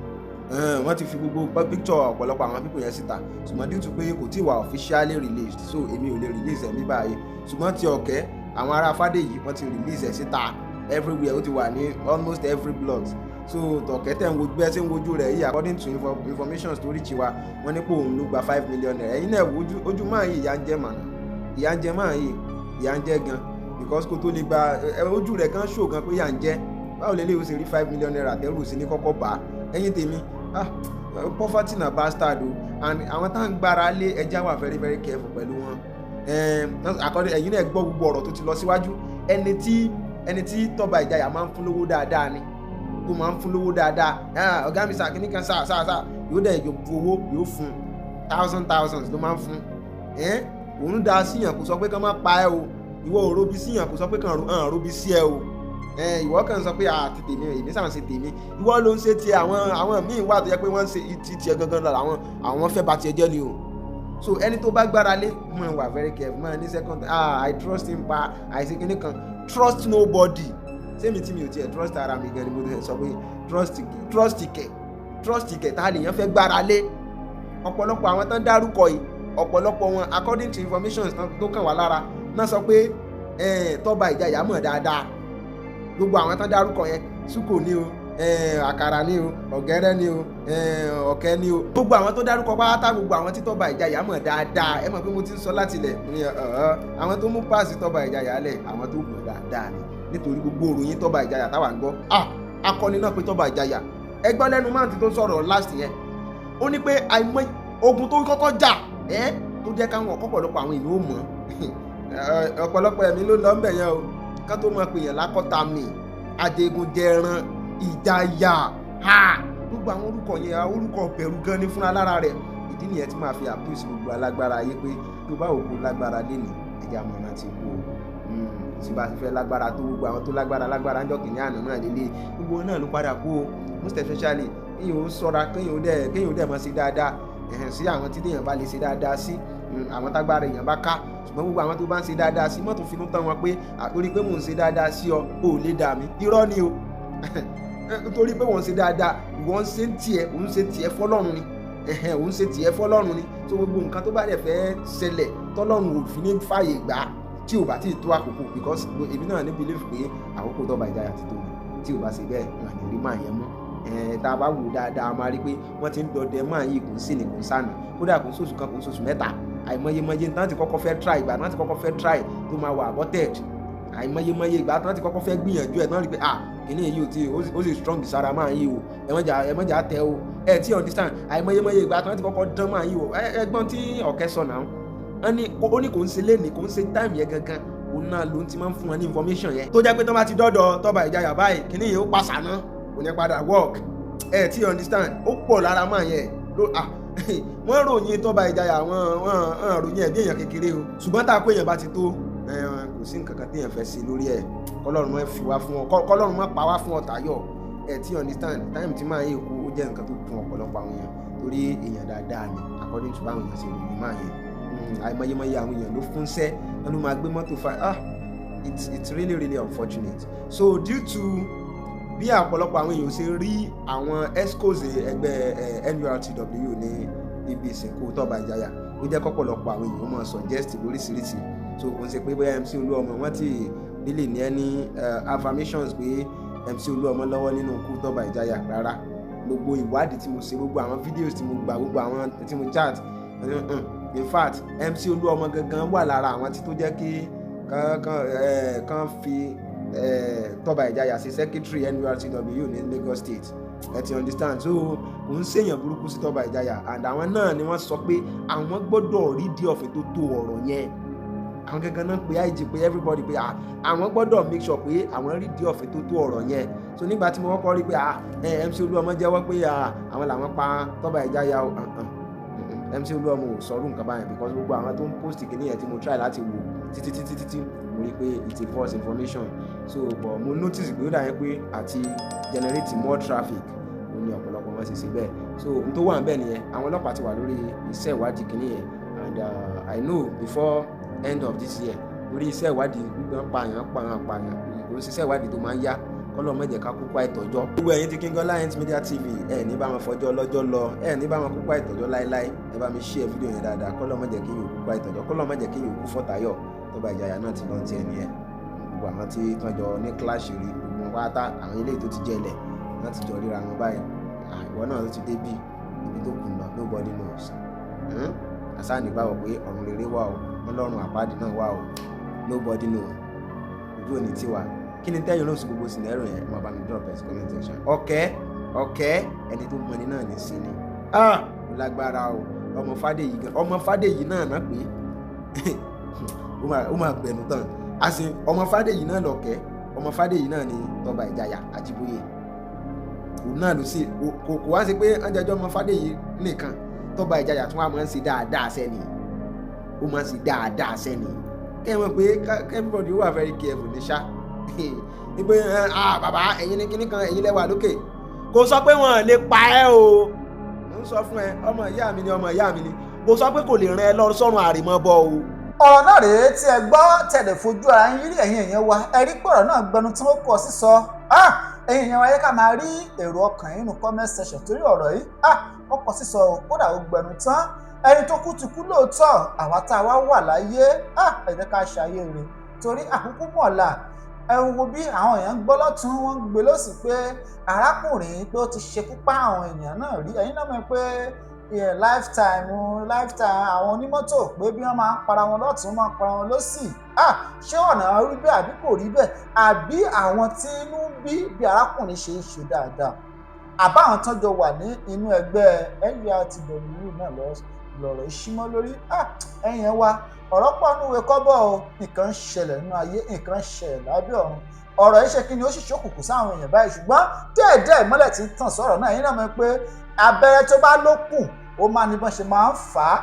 Wọ́n ti fi gbogbo picture ọ̀pọ̀lọpọ̀ àwọn people yẹn síta, ṣùgbọ́n due to pé kò tí ì wà officially released, so èmi ò lè release ẹ̀ ní báyìí. Ṣùgbọ́n ti ọ̀kẹ́ àwọn ará Fádèyí, wọ́n ti release ẹ̀ síta everywhere, ó ti wà ní almost every blogs. So tọ̀kẹ́ tẹ̀ ń wojú bẹ́ẹ̀ tí ń wojú rẹ̀ yìí, according to information tó reach wa, wọ́n ní pé òun ló gba ₦5 million. Ẹ̀yin náà wojú ojú máa yìí, ìyà ń jẹ mànà, ìyà ń jẹ máa yìí, ìyà ń jẹ gan, because kó tó lè gba ojú rẹ̀ gan ṣò gan pé ìyà ń jẹ. Báwo lè léwu ṣe rí ₦5 million tẹ́rù sí ní kọ́kọ́ bá? Ẹ̀yin tèmi, ah, poverty na bastard o. And àwọn tá à ń gbára lé, ẹja wà very very careful pẹ̀lú wọn. According, ẹ̀yin náà gbọ́ gbogbo ọ̀rọ̀ tó ti lọ síwájú. Ẹni tí Tọ́ba Ìjayà máa ń fún lówó dáadáa ni, tó máa ń fún lówó dáadáa. Ọ̀gá mi sà, kíní kan sà sà sà, yóò dẹ̀ yóò bu owó, yóò fún thousand thousands ló máa ń fún. Òun da síyàn, kò sọ pé kán má pa ẹ́ o. Ìwọ ò robi síyàn, kò sọ pé kán hàn robi sí ẹ o. Ìwọ kàn sọ pé àti tèmi, èmi sàn ṣe tèmi, ìwọ ló ń ṣe tiẹ̀. Àwọn míì wà tó yẹ pé wọ́n ń ṣe ti tiẹ̀ gangan lọ, àwọn fẹ́ bà tiẹ̀ jẹ́ ni o. So ẹni tó bá gbára lé, máa wà very careful, máa ní second. Ah, I trust him pa àìsí kíní kan. Trust nobody. Sẹ́mi tí mi ò tiẹ̀ trust ara mi gan ni mo ti sọ pé trust, trust kẹ̀, trust kẹ̀, tá a lè yàn fẹ́ gbára lé? Ọ̀pọ̀lọpọ̀ àwọn tán dárúkọ yìí, ọ̀pọ̀lọpọ̀ wọn, according to information tó kàn wá lára náà, sọ pé Tọ́ba Ìjayà mọ̀ dáadáa. Gbogbo àwọn tán dárúkọ yẹn, Súkò ní o, Àkàrà ní o, Ọ̀gẹ́rẹ́ ní o, Ọ̀kẹ́ ní o, gbogbo àwọn tó dárúkọ pátá, gbogbo àwọn tí Tọ́ba Ìjayà mọ̀ dáadáa. Ẹ mọ̀ pé mo ti ń sọ láti ilẹ̀ ní àwọn tó mú páàsì Tọ́ba Ìjayà lẹ̀, àwọn tó mọ̀ dáadáa ni, nítorí gbogbo òròyìn Tọ́ba Ìjayà táwa ń gbọ́, ah, akọni náà pé Tọ́ba Ìjayà. Ẹgbọ́n lẹ́nu máà tí tó sọ̀rọ̀ last yẹn, ó ní pé àìmọ̀ ogun tó kọ́kọ́ jà ẹ́ tó jẹ́ káwọn ọ̀pọ̀lọpọ̀ àwọn èèyàn ó mọ̀. Ọ̀pọ̀lọpọ̀ ẹ̀mí ló lọ ń bẹ̀ yẹn o, ká tó máa pèèyàn lákọ́ta mi, àjẹgúnjẹran, ìjayà, ha, gbogbo àwọn orúkọ yẹn, orúkọ bẹ̀rù gan ni fúnra lára rẹ̀. Ìdí nìyẹn tí màá fi àpèsè gbogbo alágbára ayé pé tó bá òkú lágbára lénìí, ẹ̀jẹ̀ àmọ̀ràn ti kú o. Tí bá ti fẹ́ lágbára tó, gbogbo àwọn tó lágbára lágbára ń jọ kìnìún àná náà lélẹ̀, gbogbo náà ló padà kú o. Most especially, kéèyàn ó ṣọ́ra, kéèyàn ó dẹ̀ mọ́ sí dáadáa ẹ̀hẹ̀n sí àwọn tí téèyàn bá lè ṣe dáadáa sí, àwọn tágbára èèyàn bá ká. Ṣùgbọ́n gbogbo àwọn tó bá ń ṣe dáadáa sí, mọ́tò finú tán wọn pé àtorí pé mò ń ṣe dáadáa sí ọ, ò lè dà mí. Irọ́ ni o. Nítorí pé wọ́n ń ṣe dáadáa, ìwọ ń ṣe tiẹ̀, òun ṣe tiẹ̀ fọlọ́run ni. Ẹ̀hẹ̀n, òun ṣe tiẹ̀ fọlọ́run ni. So gbogbo nǹkan tó bá dẹ̀ fẹ́ ṣẹlẹ̀ tọ́lọ́run ò fi ní fààyè gbà tí ò bá tí ì tó àkókò, because èmi náà ní believe pé àkókò Tọ́ba Ìjayà ti tó ni. Tí ò bá ṣe bẹ́ẹ̀, wọn ní rí máa yẹn mú. Tá a bá wò dáadáa, a máa rí pé wọ́n ti ń dọdẹ máa yìí, kò ń sí ní kò ń sànà, kódà kò ń sòṣù kan, kò ń sòṣù mẹ́ta. Àìmọyemọye tán ti kọ́kọ́ fẹ́ try, ìgbà tán ti kọ́kọ́ fẹ́ try tó máa wà aborted. Àìmọyemọye ìgbà tán ti kọ́kọ́ fẹ́ gbìyànjú ẹ̀ tán rí pé ah, kìíní yìí ò tí ó sì strong sára máa yìí o, ẹ mọ̀jà tẹ o. Ẹ tí understand, àìmọyemọye ìgbà tán ti kọ́kọ́ dán máa yìí o. Ẹgbọ́n tí ọ̀kẹ́ sọ náà, wọ́n ní ó ní kò ń ṣe léni, kò ń ṣe time yẹn gangan, òun náà ló ń ti máa ń fún wọn ní information yẹn, tó jẹ́ pé tó bá ti dọ́dọ̀ Tọ́ba Ìjayà báyìí, kìíní yìí ó pàṣà náà, kò ní padà work. Ẹ tí understand, ó pọ̀ lára máa yẹn ló. Ah, wọ́n ròyìn Tọ́ba Ìjayà, wọ́n ròyìn ẹ̀ bí èèyàn kékeré o. Ṣùgbọ́n tá a kó èèyàn bá ti tó, kò sí nǹkan kan téèyàn fẹ́ ṣe lórí ẹ̀. Kọ́lọ́run má fi wá fún ọ, kọ́lọ́run má pa wá fún ọ tayọ̀. Ẹ tí understand, time tí máa yẹ kó, ó jẹ́ nǹkan tó dùn ọ̀pọ̀lọpọ̀ àwọn èèyàn, torí èèyàn dáadáa ni, according to báwọn èèyàn ṣe ròyìn máa yẹn. Àìmọyemọye àwọn èèyàn ló fúnṣẹ́ wọn ló máa gbé mọ́tò fa. Ah, it's really, really unfortunate. So due to bí ọ̀pọ̀lọpọ̀ àwọn èèyàn ṣe rí àwọn excos ẹgbẹ́ NURTW ní ibi ìsìnkú Tọ́ba Ìjàyà, ó jẹ́ kọ́pọ̀lọpọ̀ àwọn èèyàn máa suggest lóríṣiríṣi. So kò ń ṣe pé bóyá MC Olúọmọ, wọ́n ti really ní any affirmations pé MC Olúọmọ lọ́wọ́ nínú ikú Tọ́ba Ìjàyà rárá. Gbogbo ìwádìí tí mo ṣe, gbogbo àwọn videos tí mo gbà, gbogbo àwọn tí mo chat, in fact, MC Olúọmọ gangan wà lára àwọn tí tó jẹ́ kí kàn fi Tọ́ba Ìjàyà sí secretary NURTW ní Lagos State. Ẹ ti understand? So kò ń ṣèyàn burúkú sí Tọ́ba Ìjàyà, and àwọn náà ni wọ́n sọ pé àwọn gbọ́dọ̀ rí di ọ̀fìn tó tó ọ̀rọ̀ yẹn. Àwọn gangan náà pé IG, pé everybody, pé àwọn gbọ́dọ̀ make sure pé àwọn rí di ọ̀fìn tó tó ọ̀rọ̀ yẹn. So nígbà tí mo kọ́kọ́ rí pé MC Olúọmọ jẹ́wọ́ pé àwọn làwọn pa Tọ́ba Ìjàyà o, MC Olúọmọ ò sọ̀rọ̀ nǹkan báyẹn, because gbogbo àwọn tó ń post kìíní yẹn tí mo try láti wò títí títí títí, mo rí pé it's a false information. So but mo notice pé ó dà yẹn pé àti generate more traffic ó ní ọ̀pọ̀lọpọ̀ wọn sì ṣe bẹ́ẹ̀. So n tó wà ń bẹ̀ nìyẹn. Àwọn ọlọ́pàá ti wà lórí iṣẹ́ ìwádìí kìíní yẹn, and I know before end of this year, lórí iṣẹ́ ìwádìí gbígbọ́n pààyàn pààyàn pààyàn, kò ń ṣiṣẹ́ ìwádìí tó máa ń yá. Kọ́lọ́ má jẹ́ ká kúkú àìtọ́jọ́. Gbogbo ẹ̀yin tí King Ọlá Media TV, ẹ̀ ní bá wọn fọjọ́ ọlọ́jọ́ lọ, ẹ̀ ní bá wọn kúkú àìtọ́jọ́ láéláé. Ẹ bá mi share fídíò yẹn dáadáa. Kọ́lọ́ má jẹ́ kí yòókù kúkú àìtọ́jọ́, kọ́lọ́ má jẹ́ kí yòókù fọ́tayọ̀. Tọ́ba Ìjàyà náà ti lọ́n tiẹ̀ nìyẹn. Gbogbo àwọn tí tán jọ ní clash rí, gbogbo wọn pátá, àwọn eléyìí tó ti jẹ́ ilẹ̀ wọ́n ti jọ ríra wọn báyìí. Ìwọ náà tó ti dé bí ibi tó kù lọ, nobody knows. Àṣà nígbàgbọ́ pé ọ̀run rere wà o, wọn lọ́run àpáàdì náà wà o. Nobody know. Ojú òní tiwa. Kí ni tẹ́yìn olóòsì gbogbo scenario yẹn? Máa bá mi drop ẹ̀ sí comment section. Ọ̀kẹ́ ọ̀kẹ́, ẹni tó mọni náà ní sí ni. Ah, ó lágbára o. Ọmọ Fádèyí gan, ọmọ Fádèyí náà náà pé ó máa gbẹnu tán. Àsìn ọmọ Fádèyí náà lọ̀kẹ́, ọmọ Fádèyí náà ni Tọ́ba Ìjàyà Àjíbóyè. Òun náà ló sì kò wá sí pé ọjọ́jọ́ ọmọ Fádèyí nìkan. Tọ́ba Ìjàyà tún wà máa ń ṣe dáadáa sẹ́ni, ó máa ń ṣe dáadáa sẹ́ni. Kẹ́ ẹ mọ̀ pé everybody wà very careful ní ṣá ní pé, ah, bàbá, ẹ̀yin ní kíní kan, ẹ̀yin lẹ́wà lókè. Kò sọ pé wọ́n lè pa ẹ́ o. Mo ń sọ fún ẹ, ọmọ ìyá mi ni, ọmọ ìyá mi ni. Kò sọ pé kò lè rán ẹ lọ sọ́run àrèmọ́bọ o. Ọ̀rọ̀ náà rèé tí ẹ gbọ́ tẹ̀lé fojú ara yín rí. Ẹ̀yin èèyàn wa, ẹ rí pé ọ̀rọ̀ náà gbẹnu tí wọ́n kọ sísọ. Ẹ̀yin èèyàn wa, yẹ ká máa rí èrò ọkàn yín nínú comment section, torí ọ̀rọ̀ yìí wọ́n kọ sísọ, kódà ó gbẹnu tán. Ẹni tó kú ti kú lóòótọ́. Àwa tá a wá wà láyé, ẹ jẹ́ ká ṣayé rẹ̀, torí àkókò mọ̀ọ́lá. Ẹ wo bí àwọn èèyàn ń gbọ́ lọ́tún, wọ́n ń gbé lọ́sì pé arákùnrin pé ó ti ṣekú pa àwọn èèyàn náà rí. Ẹ̀yin náà mọ̀ pé lifetime lifetime àwọn onímọ́tò, pé bí wọ́n máa ń para wọn lọ́tún, máa ń para wọn lọ́sì. Ṣé ọ̀nà rí bẹ́ẹ̀ àbí kò rí bẹ́ẹ̀? Àbí àwọn tí inú ń bí bí arákùnrin ṣe ń ṣe dáadáa, àbá àwọn tó jọ wà ní inú ẹgbẹ́ NURTW náà lọ̀rọ̀ ìṣímọ́ lórí? Ẹ̀yin ẹ̀ wá, ọ̀rọ̀ pọ̀ nínú ìwé kọ́bọ̀ o. Nǹkan ń ṣẹlẹ̀ nínú ayé, nǹkan ń ṣẹlẹ̀ lábẹ́ ọ̀run. Ọ̀rọ̀ yìí ṣe kí ni, ó sì ṣókùnkùn sáwọn èèyàn báyìí, ṣùgbọ́n díẹ̀díẹ̀ ìmọ́lẹ̀ ti ń tàn sọ̀rọ̀ náà. Ẹ̀yin náà mọ̀ pé abẹ́rẹ́ tó bá lókùn, ó máa ní bọ́n ṣe máa ń fà á,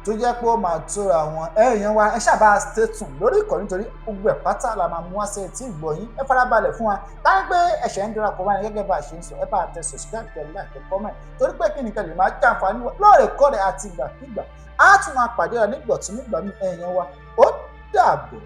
tó jẹ́ pé ó máa tóra wọn. Èèyàn wa, ẹ ṣàbá stay tuned lórí ìkànnì, nítorí gbogbo ẹ̀ pátá la máa mú wá sí etí ìgbọ́ yín. Ẹ farabalẹ̀ fún wa. Táyé pé ẹ̀ṣẹ̀ ń darapọ̀ wá ní gẹ́gẹ́ bá a ṣe ń sọ, ẹ bá tẹ subscribe, tẹ like, tẹ comment, torí pé kí nìkan lè máa jàǹfààní lóòrèkóòrè àti ìgbàkigbà. Á tún máa pàdé ra nígbà tún nígbà míì. Èèyàn wa, ó dàbọ̀.